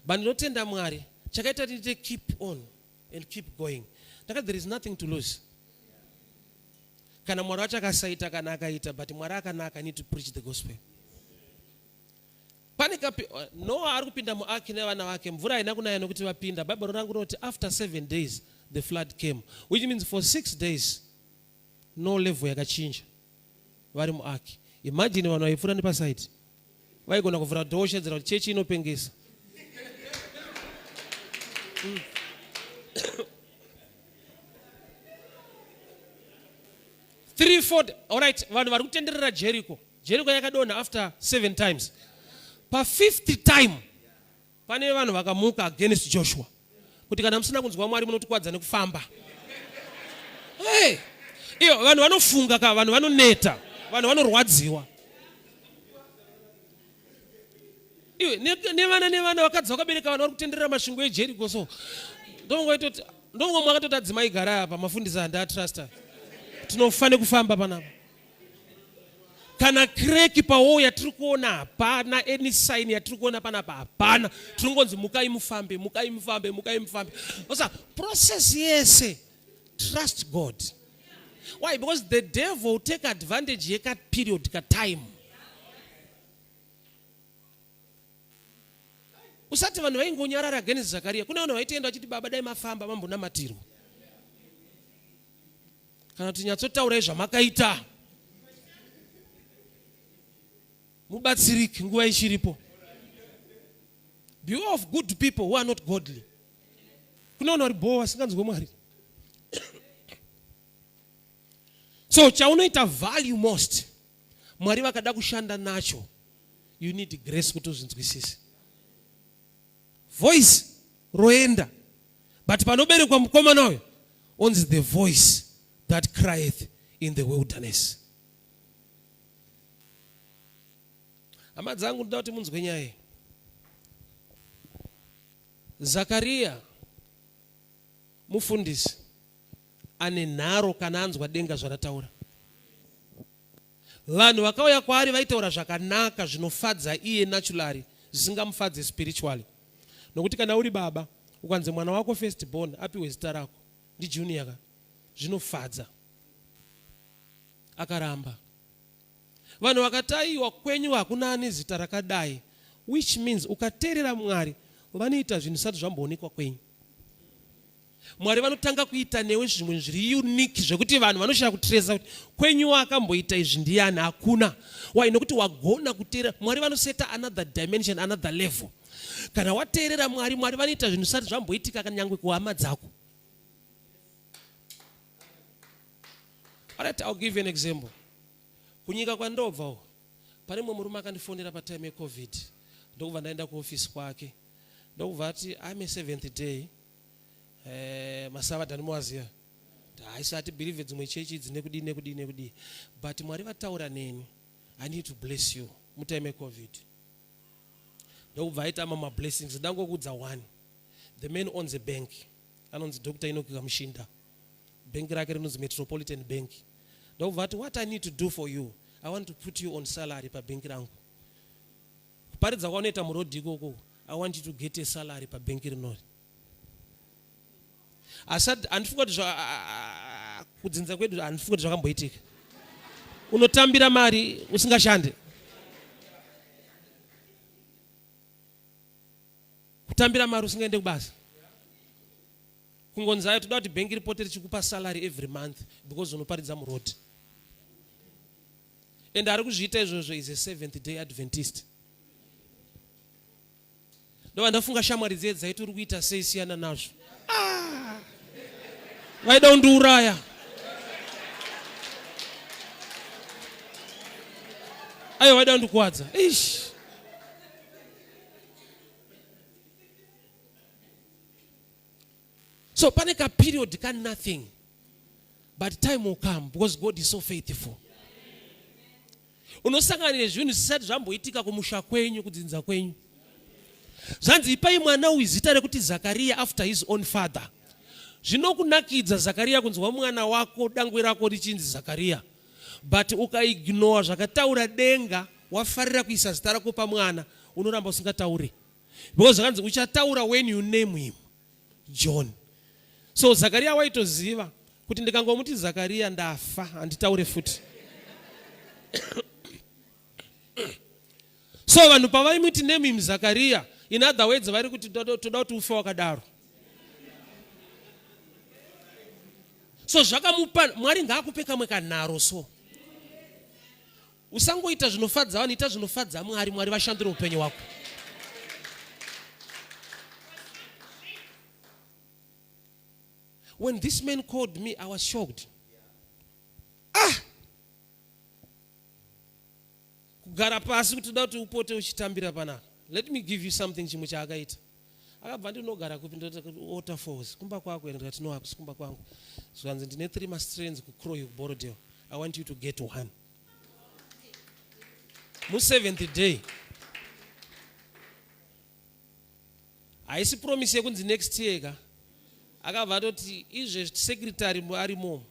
but ndinotenda Mwari chakaita tiite keep on and keep going. Ndakati there is nothing to lose. Kana Mwari wacho akasaita kana akaita but Mwari akanaka I need to preach the gospel. Pane kapi Noah ari kupinda muark nevana vake mvura haina kunaya nokuti vapinda. Bible rangu rinoti after 7 days the flood came which means for 6 days no level yakachinja vari muark. Imagine vanhu vaipfuura nepaside vaigona kuvhura door voshedzera kuti chechi inopengesa. Three, four, all right, vanhu vari kutenderera Jericho. Jericho yakadonha after seven times. Pa fifth time pane vanhu vakamuka against Joshua kuti kana musina kunzwa Mwari munotikwadza nekufamba. Hey, iyo vanhu vanofunga ka, vanhu vanoneta, vanhu vanorwadziwa. Iwe nevana nevana vakadzi vakabereka vana vari kutenderera masvingo eJericho so ndongoitoti ndongo mwakatoti adzimai gara apa mafundisi handiatrusta tinofa nekufamba panapa kana crack pawall yatiri kuona hapana any sign yatiri kuona panapa hapana tinongonzi mukai mufambe mukai mufambe mukai mufambe osa process yese trust god why because the devil take advantage yeka period ka time usati vanhu vaingonyarara against Zakaria kune vanhu vaitoenda vachiti baba dai mafamba mambonamatirwa kana kuti nyatsotaurai zvamakaita mubatsiriki nguva ichiripo beware of good people who are not godly kune vanhu vari bhoo vasinganzwe mwari so chaunoita value most mwari vakada kushanda nacho you need grace kuti uzvinzwisise voice roenda but panoberekwa mukomana uyo onzi the voice that crieth in the wilderness hama dzangu ndoda kuti munzwe nyaya iyi zakariya mufundisi ane nharo kana anzwa denga zvarataura Vanhu vakauya kwaari vaitaura zvakanaka zvinofadza iye naturally zvisingamufadze spiritually. Nokuti kana uri baba ukanzi mwana wako first born apiwe zita rako ndiJunior ka zvinofadza. Akaramba. Vanhu vakati aiwa kwenyu hakuna ane zita rakadai which means ukateerera Mwari vanoita zvinhu zvisati zvamboonekwa kwenyu. Mwari vanotanga kuita newe zvimwe zviri unique zvekuti vanhu vanoshaya kutresa kuti kwenyu akamboita izvi ndiyani hakuna. Why? Nokuti wagona kuteerera Mwari vanoseta another dimension, another level. Kana wateerera Mwari, Mwari vanoita zvinhu zvisati zvamboitika kanyangwe kuhama dzako. Alright, I'll give you an example. Kunyika kwandobva uko, pane mumwe murume akandifonera patime yeCovid ndokubva ndaenda kuofisi kwake ndokubva ati I'm a seventh day eh, masavadha ndimowaziva haisi hatibhilivhe dzimwe chechi idzi nekudii nekudii nekudii but mwari vataura neni i need to bless you mutime ecovid ndokubva aita ama mablessings ndangokuudza one the man owns a bank anonzi dr inoki kamushinda bank rake rinonzi metropolitan bank ndokubva ati what i need to do for you i want to put you on salary pabhenki rangu kuparidza kwaunoita murodhi ikoko i want you to get a salary pabhenki rinori asi handifunga kuti kudzinza kwedu handifunga kuti zvakamboitika unotambira mari usingashande kutambira mari usingaende kubasa kungonzi ayo toda kuti bhengi ripote richikupa salary every month because unoparidza muroad and ari kuzviita izvozvo is a seventh day adventist ndova ndafunga shamwari dziye dzaiti uri kuita sei siyana nazvo ah! vaida kundiuraya aiwa vaida kundikuwadza ish so pane kaperiod ka nothing but time will come because god is so faithful unosangana nezvinhu zvisati zvamboitika kumusha kwenyu kudzinza kwenyu zvanzi ipai mwana uyu zita rekuti zakariya after his own father zvinokunakidza zakariya kunzwa mwana wako dangwe rako richinzi zakariya but ukaignowa zvakataura denga wafarira kuisa zita rako pamwana unoramba usingatauri because zvakanzi uchataura when you name him john. So Zakariya waitoziva kuti ndikangomuti Zakariya ndafa, handitaure futi. So vanhu pavaimuti name him Zakariya, in other words vari kuti toda kuti ufe wakadaro. So zvakamupa Mwari ngaakupe kamwe kanharo so. Usangoita zvinofadza vanhu, ita zvinofadza Mwari, Mwari vashandure upenyu hwako. When this man called me, I was shocked. Ah! Kugara pasi kuti toda kuti upote uchitambira panapa. Let me give you something chimwe chaakaita. Akabva ndinogara kupi ndoti Waterfalls kumba kwako here ndikati no hakusi kumba kwangu. Zvikanzi ndine 3 mastrains kuCrow kuBorrowdale. I want you to get one. Museventh day. Haisi promise yekunzi next year ka. Akabva atoti izvezvi secretary arimo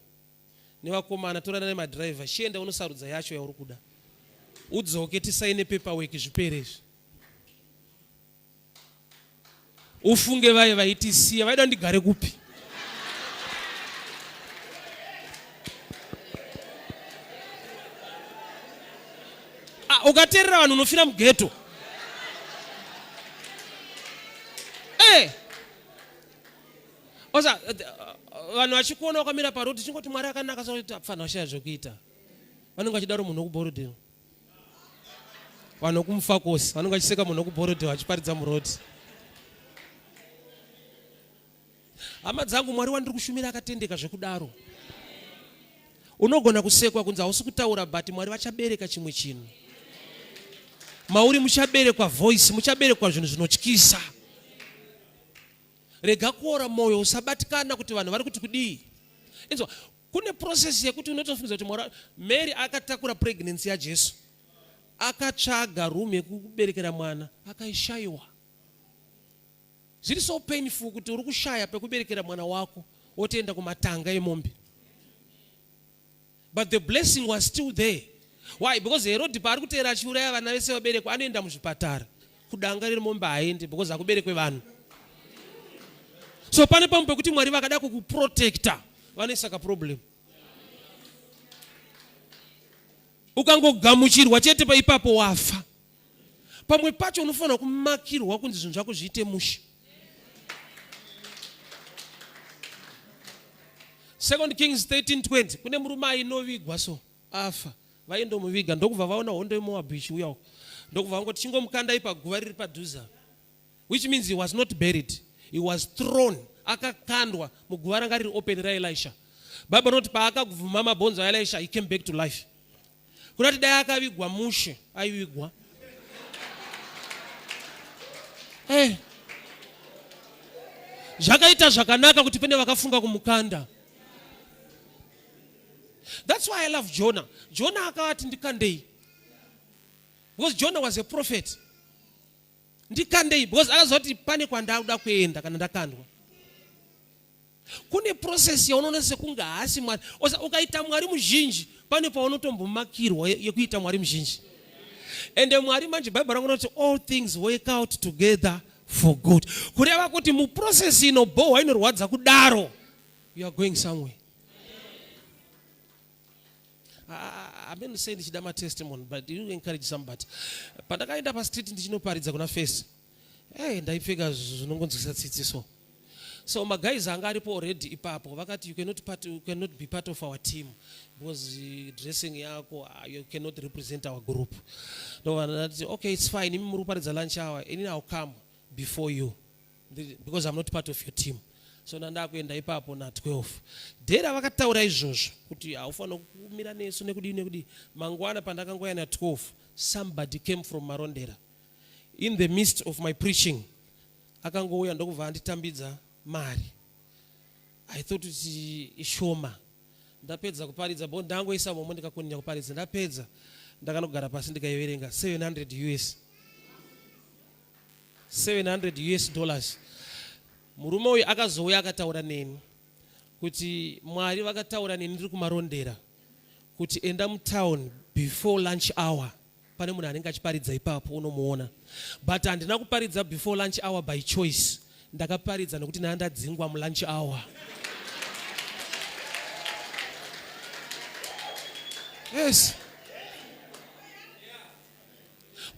nevakomana torana nemadriver chienda unosarudza yacho yauri kuda udzoke tisaine paperwork zvipere izvi ufunge vaye vaitisiya vaida ndigare kupi ah, ukateerera vanhu unofira mugeto hey. Eh! Osa eh, vanhu vachikuona wakamira paroad chingoti Mwari akanaka sokuti apfana washaya zvekuita. Vanenge vachidaro munhu wekuborodhero. Vanhu vekumufakosi vanenge vachiseka munhu wekuborodhero achiparidza muroad. Hama dzangu Mwari wandiri kushumira akatendeka zvekudaro. Unogona kusekwa kunzi hausi kutaura but Mwari vachabereka chimwe chinhu. Mauri muchaberekwa voice, muchaberekwa zvinhu zvinotyisa. Rega kuora moyo, usabatikana kuti vanhu vari kuti kudii. Inzwa, kune process yekuti unotofungidzira kuti Mwari, Mary akatakura pregnancy yaJesu, akatsvaga room yekuberekera mwana, akaishayiwa. Zviri so painful kuti uri kushaya pekuberekera mwana wako wotoenda kumatanga emombe. But the blessing was still there. Why? Because Herod paari kuteera achiuraya vana vese vaberekwa anoenda muzvipatara. Kudanga riri mombe haaendi because hakuberekwe vanhu. So pane pamwe pekuti Mwari vakada kukuprotecta vanoisa ka problem. Ukangogamuchirwa chete paipapo wafa. Pamwe pacho unofanira kumakirwa kunzi zvinhu zvako zviite mushe. Second Kings 13:20 kune murume ainovigwa so afa vaindomuviga ndokubva vaona hondo yeMoabhu ichiuya uko ndokubva vangoti chingomukandai paguva riri padhuze which means he was not buried he was thrown akakandwa muguva ranga riri open raElisha. Bible rinoti paakabvuma mabhonzo aElisha he came back to life. Kunati dai akavigwa mushe aivigwa. Hey. Eh. Zvakaita zvakanaka kuti pane vakafunga kumukanda. That's why I love Jonah. Jonah akavati ndikandei. Because Jonah was a prophet. Ndikandei because akaziva kuti pane kwandakuda kuenda kana ndakandwa. Kune process yaunoona sekunge haasi Mwari. Osa ukaita Mwari muzhinji pane paunotombomakirwa yekuita Mwari muzhinji. Ende Mwari manje Bible rangu rinoti all things work out together for good. Kureva kuti muprocess inobhohwa inorwadza kudaro you are going somewhere. Hameno sei ndichida matestimony but you encourage somebody. Pandakaenda pastreet ndichinoparidza kuna Face. Hey, ndaipfeka zvinongonzwisa tsitsi so. So maguys anga aripo already ipapo vakati you cannot, part, you cannot be part of our team because dressing yako you cannot represent our group. Ndovanati okay it's fine imi muri kuparidza lunch hour inini I'll come before you because I'm not part of your team. So ndandakuenda ipapo na 12. Dera vakataura izvozvo kuti haufanira kumira nesu nekudii nekudii. Mangwana pandakangoya na 12 somebody came from Marondera. In the midst of my preaching akangouya ndokubva anditambidza mari. I thought kuti ishoma. Ndapedza kuparidza bo ndangoisa momo ndikakonya kuparidza. Ndapedza ndakanogara pasi ndikaiverenga 700 US. 700 US dollars. Murume uyu akazouya akataura neni kuti Mwari vakataura neni ndiri kumarondera kuti enda mutown before lunch hour pane munhu anenge achiparidza ipapo unomuona but handina kuparidza before lunch hour by choice. Ndakaparidza nokuti ndanga ndadzingwa mulunch hour. Yes.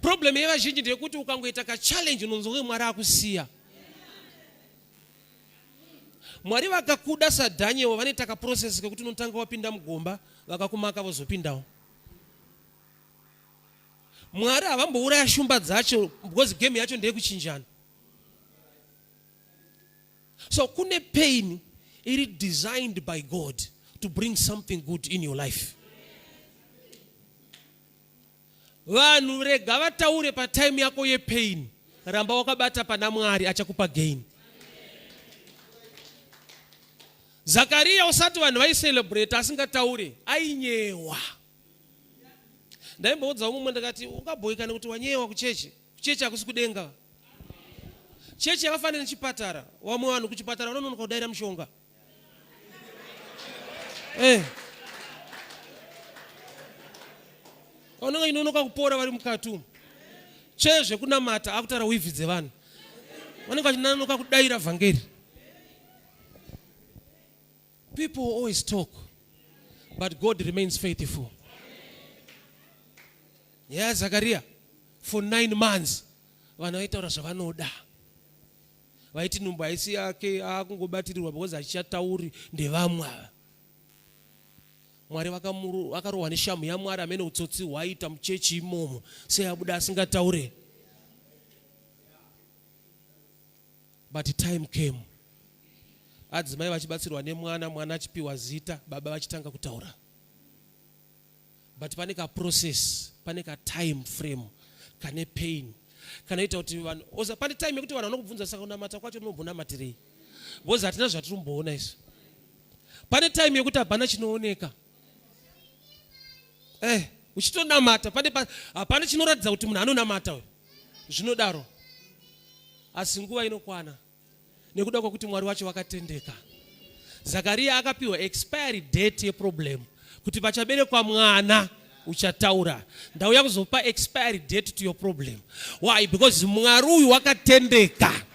Problem yevazhinji ndeyekuti ukangoita kachallenge unonzwa kunge Mwari akusiya. Mwari vakakuda saDaniel vanoita kaprocess kekuti unotanga wapinda mugomba vakakumaka vozopindawo. Mwari havambouraya shumba dzacho because game yacho ndeyekuchinjana. So kune pain iri designed by God to bring something good in your life. Vanhu rega vataure patime yako yepain, ramba wakabata pana Mwari achakupa gain. Zakaria usati vanhu vaicelebrate asingataure ainyewa. Ndaimboudza mumwe ndakati ungabhoikana kuti wanyewa kuchechi. Kuchechi hakusi kudenga. Chechi yakafanana nechipatara. Vamwe vanhu kuchipatara vanononoka kudaira mushonga. Eh. Vanenge inonoka kupora vari mukati umu. Tsvee zvekunamata akutaura wivhi dzevanhu. Vanenge vachinonoka kudaira vhangeri. People always talk, but God remains faithful. Nyaya yaZakaria for 9 months vanhu vaitaura zvavanoda. Vaiti nhumbu haisi yake akungobatirirwa because achichatauri ndevamwe ava. Mwari vakarohwa neshamhu yaMwari amene utsotsi hwaiita muchechi imomo sei abuda asingataure. But time came adzimai vachibatsirwa nemwana, mwana achipiwa zita, baba vachitanga kutaura. But pane ka process, pane ka time frame kane pain kanoita kuti vanhu oza pane time yekuti vanhu vanokubvunza saka kunamata kwacho unombonamatirei because hatina zvatiri kumboona isu. Pane time yekuti hapana chinooneka eh uchitonamata pane hapana chinoratidza kuti munhu anonamata uyu zvinodaro asi nguva inokwana nekuda kwekuti mwari wacho vakatendeka zakariya akapiwa expiry date yeproblem kuti pachaberekwa mwana uchataura ndauya kuzopa expiry date to your problem why because mwari uyu wakatendeka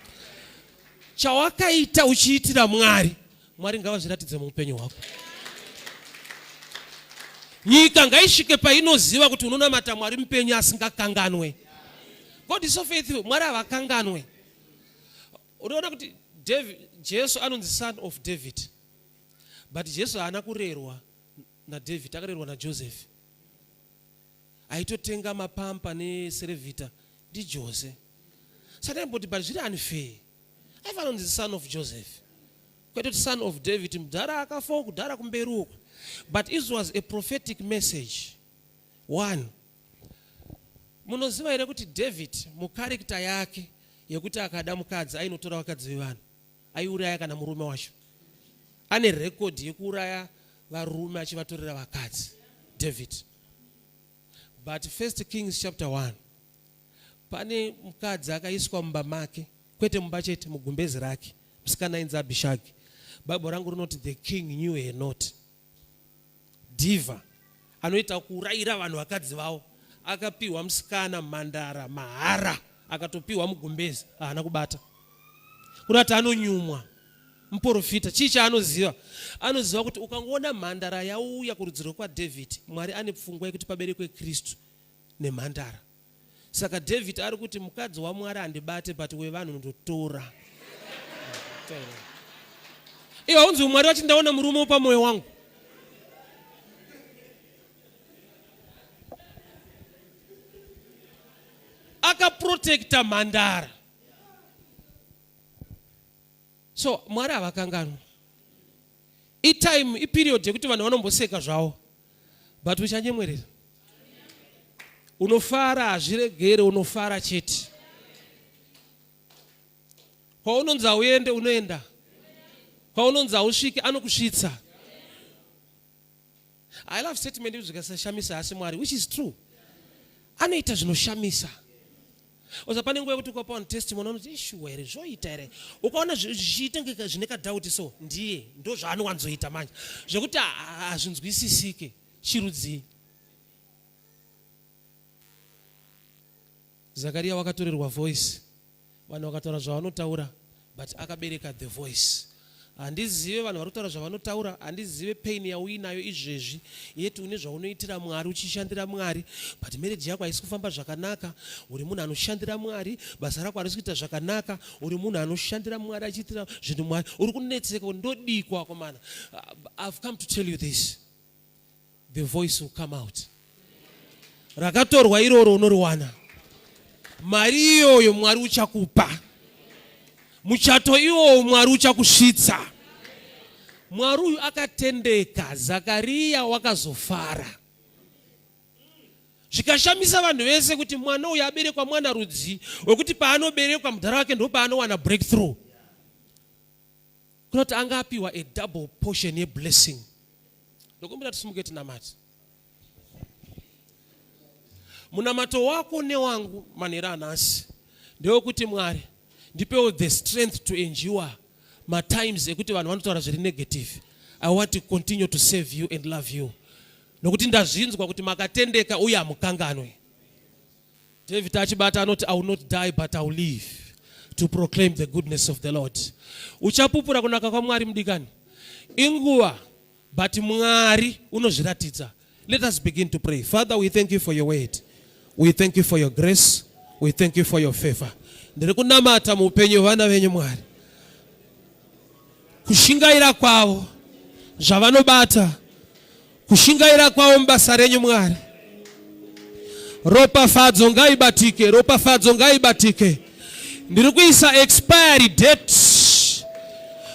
chawakaita uchiitira mwari Mwari ngavazviratidze muupenyu hwako. Nyika ngaisvike painoziva kuti unonamata Mwari mupenyu asingakanganwe. God is so faithful. Mwari havakanganwe. Unoona kuti David, Jesu anonzi son of David. But Jesu haana kurerwa naDavid, akarerwa naJoseph. Aitotenga mapampa neserevhita ndiJose. Saka ndaimboti but zviri unfair. Aiva anonzi son of Joseph. Kwete kuti son of David mudhara akafawo kudhara kumberi uko. But it was a prophetic message. One. Munoziva here kuti David mukarekta yake yekuti akada mukadzi ainotora vakadzi vevanhu aiuraya kana murume wacho. Ane record yekuuraya varume achivatorera vakadzi. David. But First Kings chapter 1 pane mukadzi akaiswa mumba make kwete mumba chete mugumbezi rake musikana ainzi Abishagi. Bible rangu rinoti the king knew her not. Diva anoita kuurayira vanhu vakadzi vavo akapiwa musikana mhandara mahara akatopiwa mugumbezi haana kubata kurati anonyumwa muprofita chii chaanoziva anoziva kuti ukangoona mhandara yauya kurudzi rwekwaDavid Mwari ane pfungwa yekuti paberekwe Kristu nemhandara Saka David ari kuti mukadzi waMwari handibate but wevanhu ndotora. Iwe haunzi Mwari vati ndaona murume pamoyo wangu. Akaprotecta mhandara. So Mwari havakanganwi. Itime, iperiod yekuti vanhu vanomboseka zvavo but uchanyemwerera. Unofara hazviregere, unofara chete. Kwaunonzi hauende unoenda, kwaunonzi hausvike anokusvitsa. I love statement yekuti zvikasashamisa asi Mwari, which is true. Anoita zvinoshamisa. Oza pane nguva yekuti ukapa vanhu testimony vanoti ishuwa here zvoita here. Ukaona zvichiita kunge zvine kadoubt so ndiye ndozvaanowanzoita manje zvekuti hazvinzwisisike chirudzii. Zakaria wakatorerwa voice vanhu vakataura zvavanotaura But akabereka the voice. Handizive vanhu vari kutaura zvavanotaura, handizive pain yauinayo izvezvi, yet une zvaunoitira Mwari, uchishandira Mwari, but marriage yako haisi kufamba zvakanaka. Uri munhu anoshandira Mwari, basa rako harisi kuita zvakanaka. Uri munhu anoshandira Mwari, achiitira zvinhu Mwari, uri kunetseka kuti ndodikwa akomana. I've come to tell you this, the voice will come out. Rakatorwa iroro unoriwana. Mari iyoyo Mwari uchakupa. Muchato iwowo Mwari uchakusvitsa. Mwari uyu akatendeka. Zakariya wakazofara, zvikashamisa vanhu vese kuti mwana uyu aberekwa mwana rudzi wekuti paanoberekwa mudhara wake ndopaanowana breakthrough, kunoti anga apiwa a double portion yeblessing. Ndokumbira tisimuke tinamate. Munamato wako newangu manheru anhasi ndewekuti, Mwari, ndipewo the strength to endure matimes ekuti vanhu vanotaura zviri negative. I want to continue to serve you and love you, nokuti ndazvinzwa kuti makatendeka uye hamukanganwe. David achibata anoti, "I will not die, but I will live to proclaim the goodness of the Lord." Uchapupura kunaka kwaMwari, mudikani. Inguva, but Mwari unozviratidza. Let us begin to pray. Father, we thank you for your word, we thank you for your grace, we thank you for your favor. Ndiri kunamata muupenyu hwevana venyu, Mwari, kushingaira kwavo, zvavanobata, kushingaira kwavo mubasa renyu. Mwari, ropafadzo ngaibatike, ropafadzo ngaibatike. Ndiri kuisa expiry date,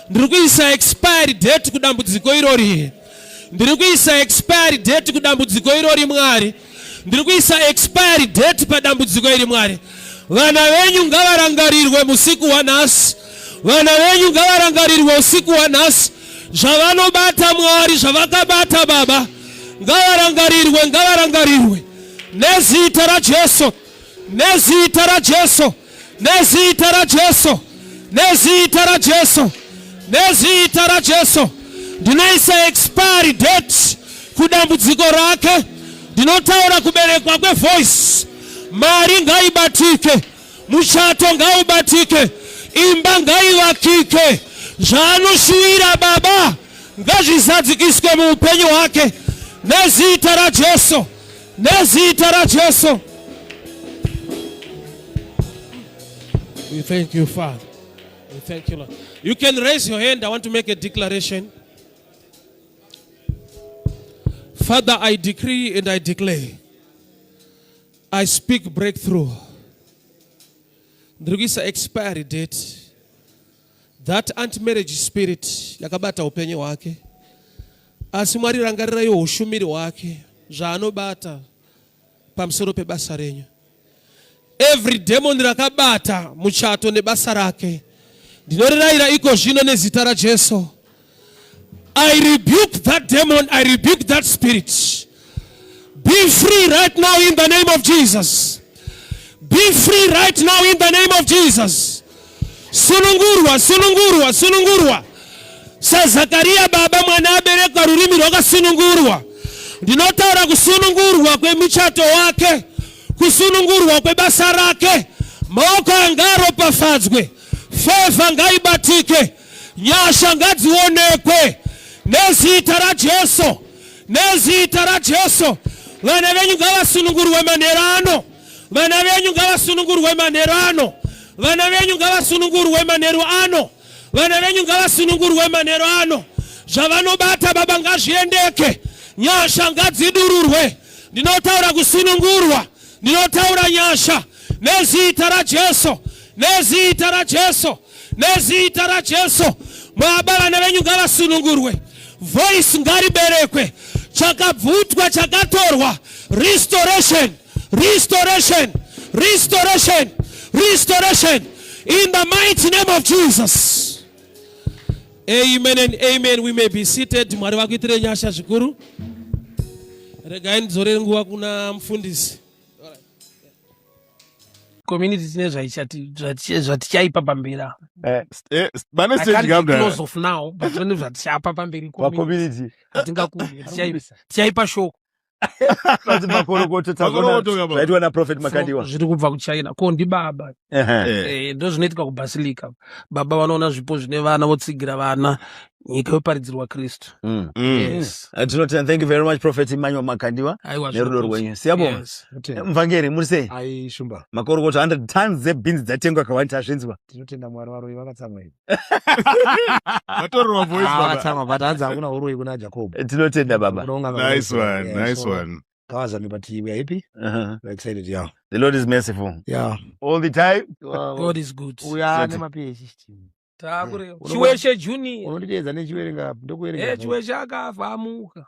ndiri kuisa expiry date kudambudziko irori. Ndiri kuisa expiry date kudambudziko irori, Mwari. Ndiri kuisa expiry date padambudziko iri, Mwari. Vana venyu ngavarangarirwe musiku wanhasi, vana venyu ngavarangarirwe usiku hwanhasi. Zvavanobata, Mwari, zvavakabata, Baba, ngavarangarirwe, ngavarangarirwe nezita raJesu, nezita raJesu, nezita raJesu, nezita raJesu, nezita raJesu. Ndinoisa expiry date kudambudziko rake. Ndinotaura kuberekwa kwevoice. Mari ngaibatike, muchato ngaubatike, imba ngaivakike. Zvaanoshuwira, Baba, ngazvizadzikiswe muupenyu hwake nezita raJesu, nezita raJesu. We thank you, Father. We thank you, Lord. You can raise your hand. I want to make a declaration. Father, I decree and I declare, I speak breakthrough. Ndiri kuisa expiry date. That anti-marriage spirit yakabata upenyu hwake, asi Mwari, rangariraiwo ushumiri hwake, zvaanobata pamusoro pebasa renyu. Every demon rakabata muchato nebasa rake, ndinorirayira iko zvino nezita raJesu. I rebuke that demon, I rebuke that spirit. Be free right now in the name of Jesus. Be free right now in the name of Jesus. Sunungurwa, sunungurwa, sunungurwa. SaZakariya, Baba, mwana aberekwa, rurimi rwakasunungurwa. Ndinotaura kusunungurwa kwemichato wake, kusunungurwa kwebasa rake. Maoko angaropafadzwe, favor ngaibatike, nyasha ngadzionekwe nezita raJesu, nezita raJesu. Vana venyu ngavasunungurwe manheru ano, vana venyu ngavasunungurwe manheru ano, vana venyu ngavasunungurwe manheru ano, vana venyu ngavasunungurwe manheru ano. Zvavanobata, Baba, ngazviendeke, nyasha ngadzidururwe. Ndinotaura kusunungurwa, ndinotaura nyasha nezita raJesu, nezita raJesu, nezita raJesu. Baba, vana venyu ngavasunungurwe, voice ngariberekwe, chakabvutwa, chakatorwa, restoration, restoration, restoration, restoration in the mighty name of Jesus. Amen and amen. We may be seated. Mwari vakuitire nyasha zvikuru. Regai ndidzorere nguva kuna mufundisi. Community, tine zvatichaipa pamberi apa. Vane I stage can't be kabda. close off now, but zvone zvatichapa pamberi community. Pacommunity. Hatingakuri, tichaipa shoko. Vanzi makorokoto. Makorokoto kaba. Zvaitwa naProphet Makandiwa. Zviri kubva kuChina, ko ndibaba. Ndo zvinoitika kubasilica. Baba vanoona zvipo zvine vana, votsigira vana, nyika yoparidzirwa Kristu. Yes. Tinotenda. Thank you very much, Prophet Emmanuel Makandiwa, Aiwa, nerudo zvinokudzwa. rwenyu. Siyabonga. Yes. Muvhangeri, muri sei? Ai, shumba. Makorokoto, 100 tons dzebhinzi dzatengwa kawani, tazvinzwa. Tinotenda Mwari. Varoyi vakatsamwa ivi. Vatorerwa voice, baba. Vakatsamwa, but hanzi hakuna uroyi kuna Jacob. Tinotenda, baba. Nice one, nice one. Kavazame, but we are happy. We are excited, yeah. The Lord is merciful all the time. God is good. Uya Zoti. nemaPhD. Takureva Chiweshe Junior. Unonditeedza nechiverenga, ndokuverengera. Chiweshe akafa, amuka.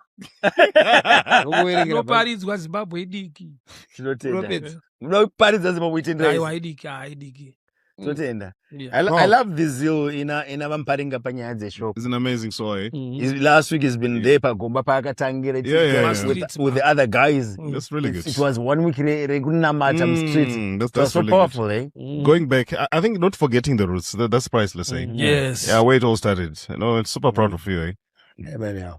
Ndokuverengera. Inoparidzwa Zimbabwe idiki. Tinotenda. Unopedza. Muda kuparidza Zimbabwe itendera. Aiwa, idiki, haidiki. Tinotenda. Yeah. I love the zeal ina vaMuparinga panyaya dzeshoko. It's an amazing soul, eh? Last week he's been there pagomba paakatangira with the other guys. That's really good. It was one week rekunamata mustreet. That's, It was that's so really good. powerful, eh? Going back, I think not forgetting the roots, that's priceless, eh? Yes. Yeah, where it all started. It's super proud of you, eh? Amen, yeah.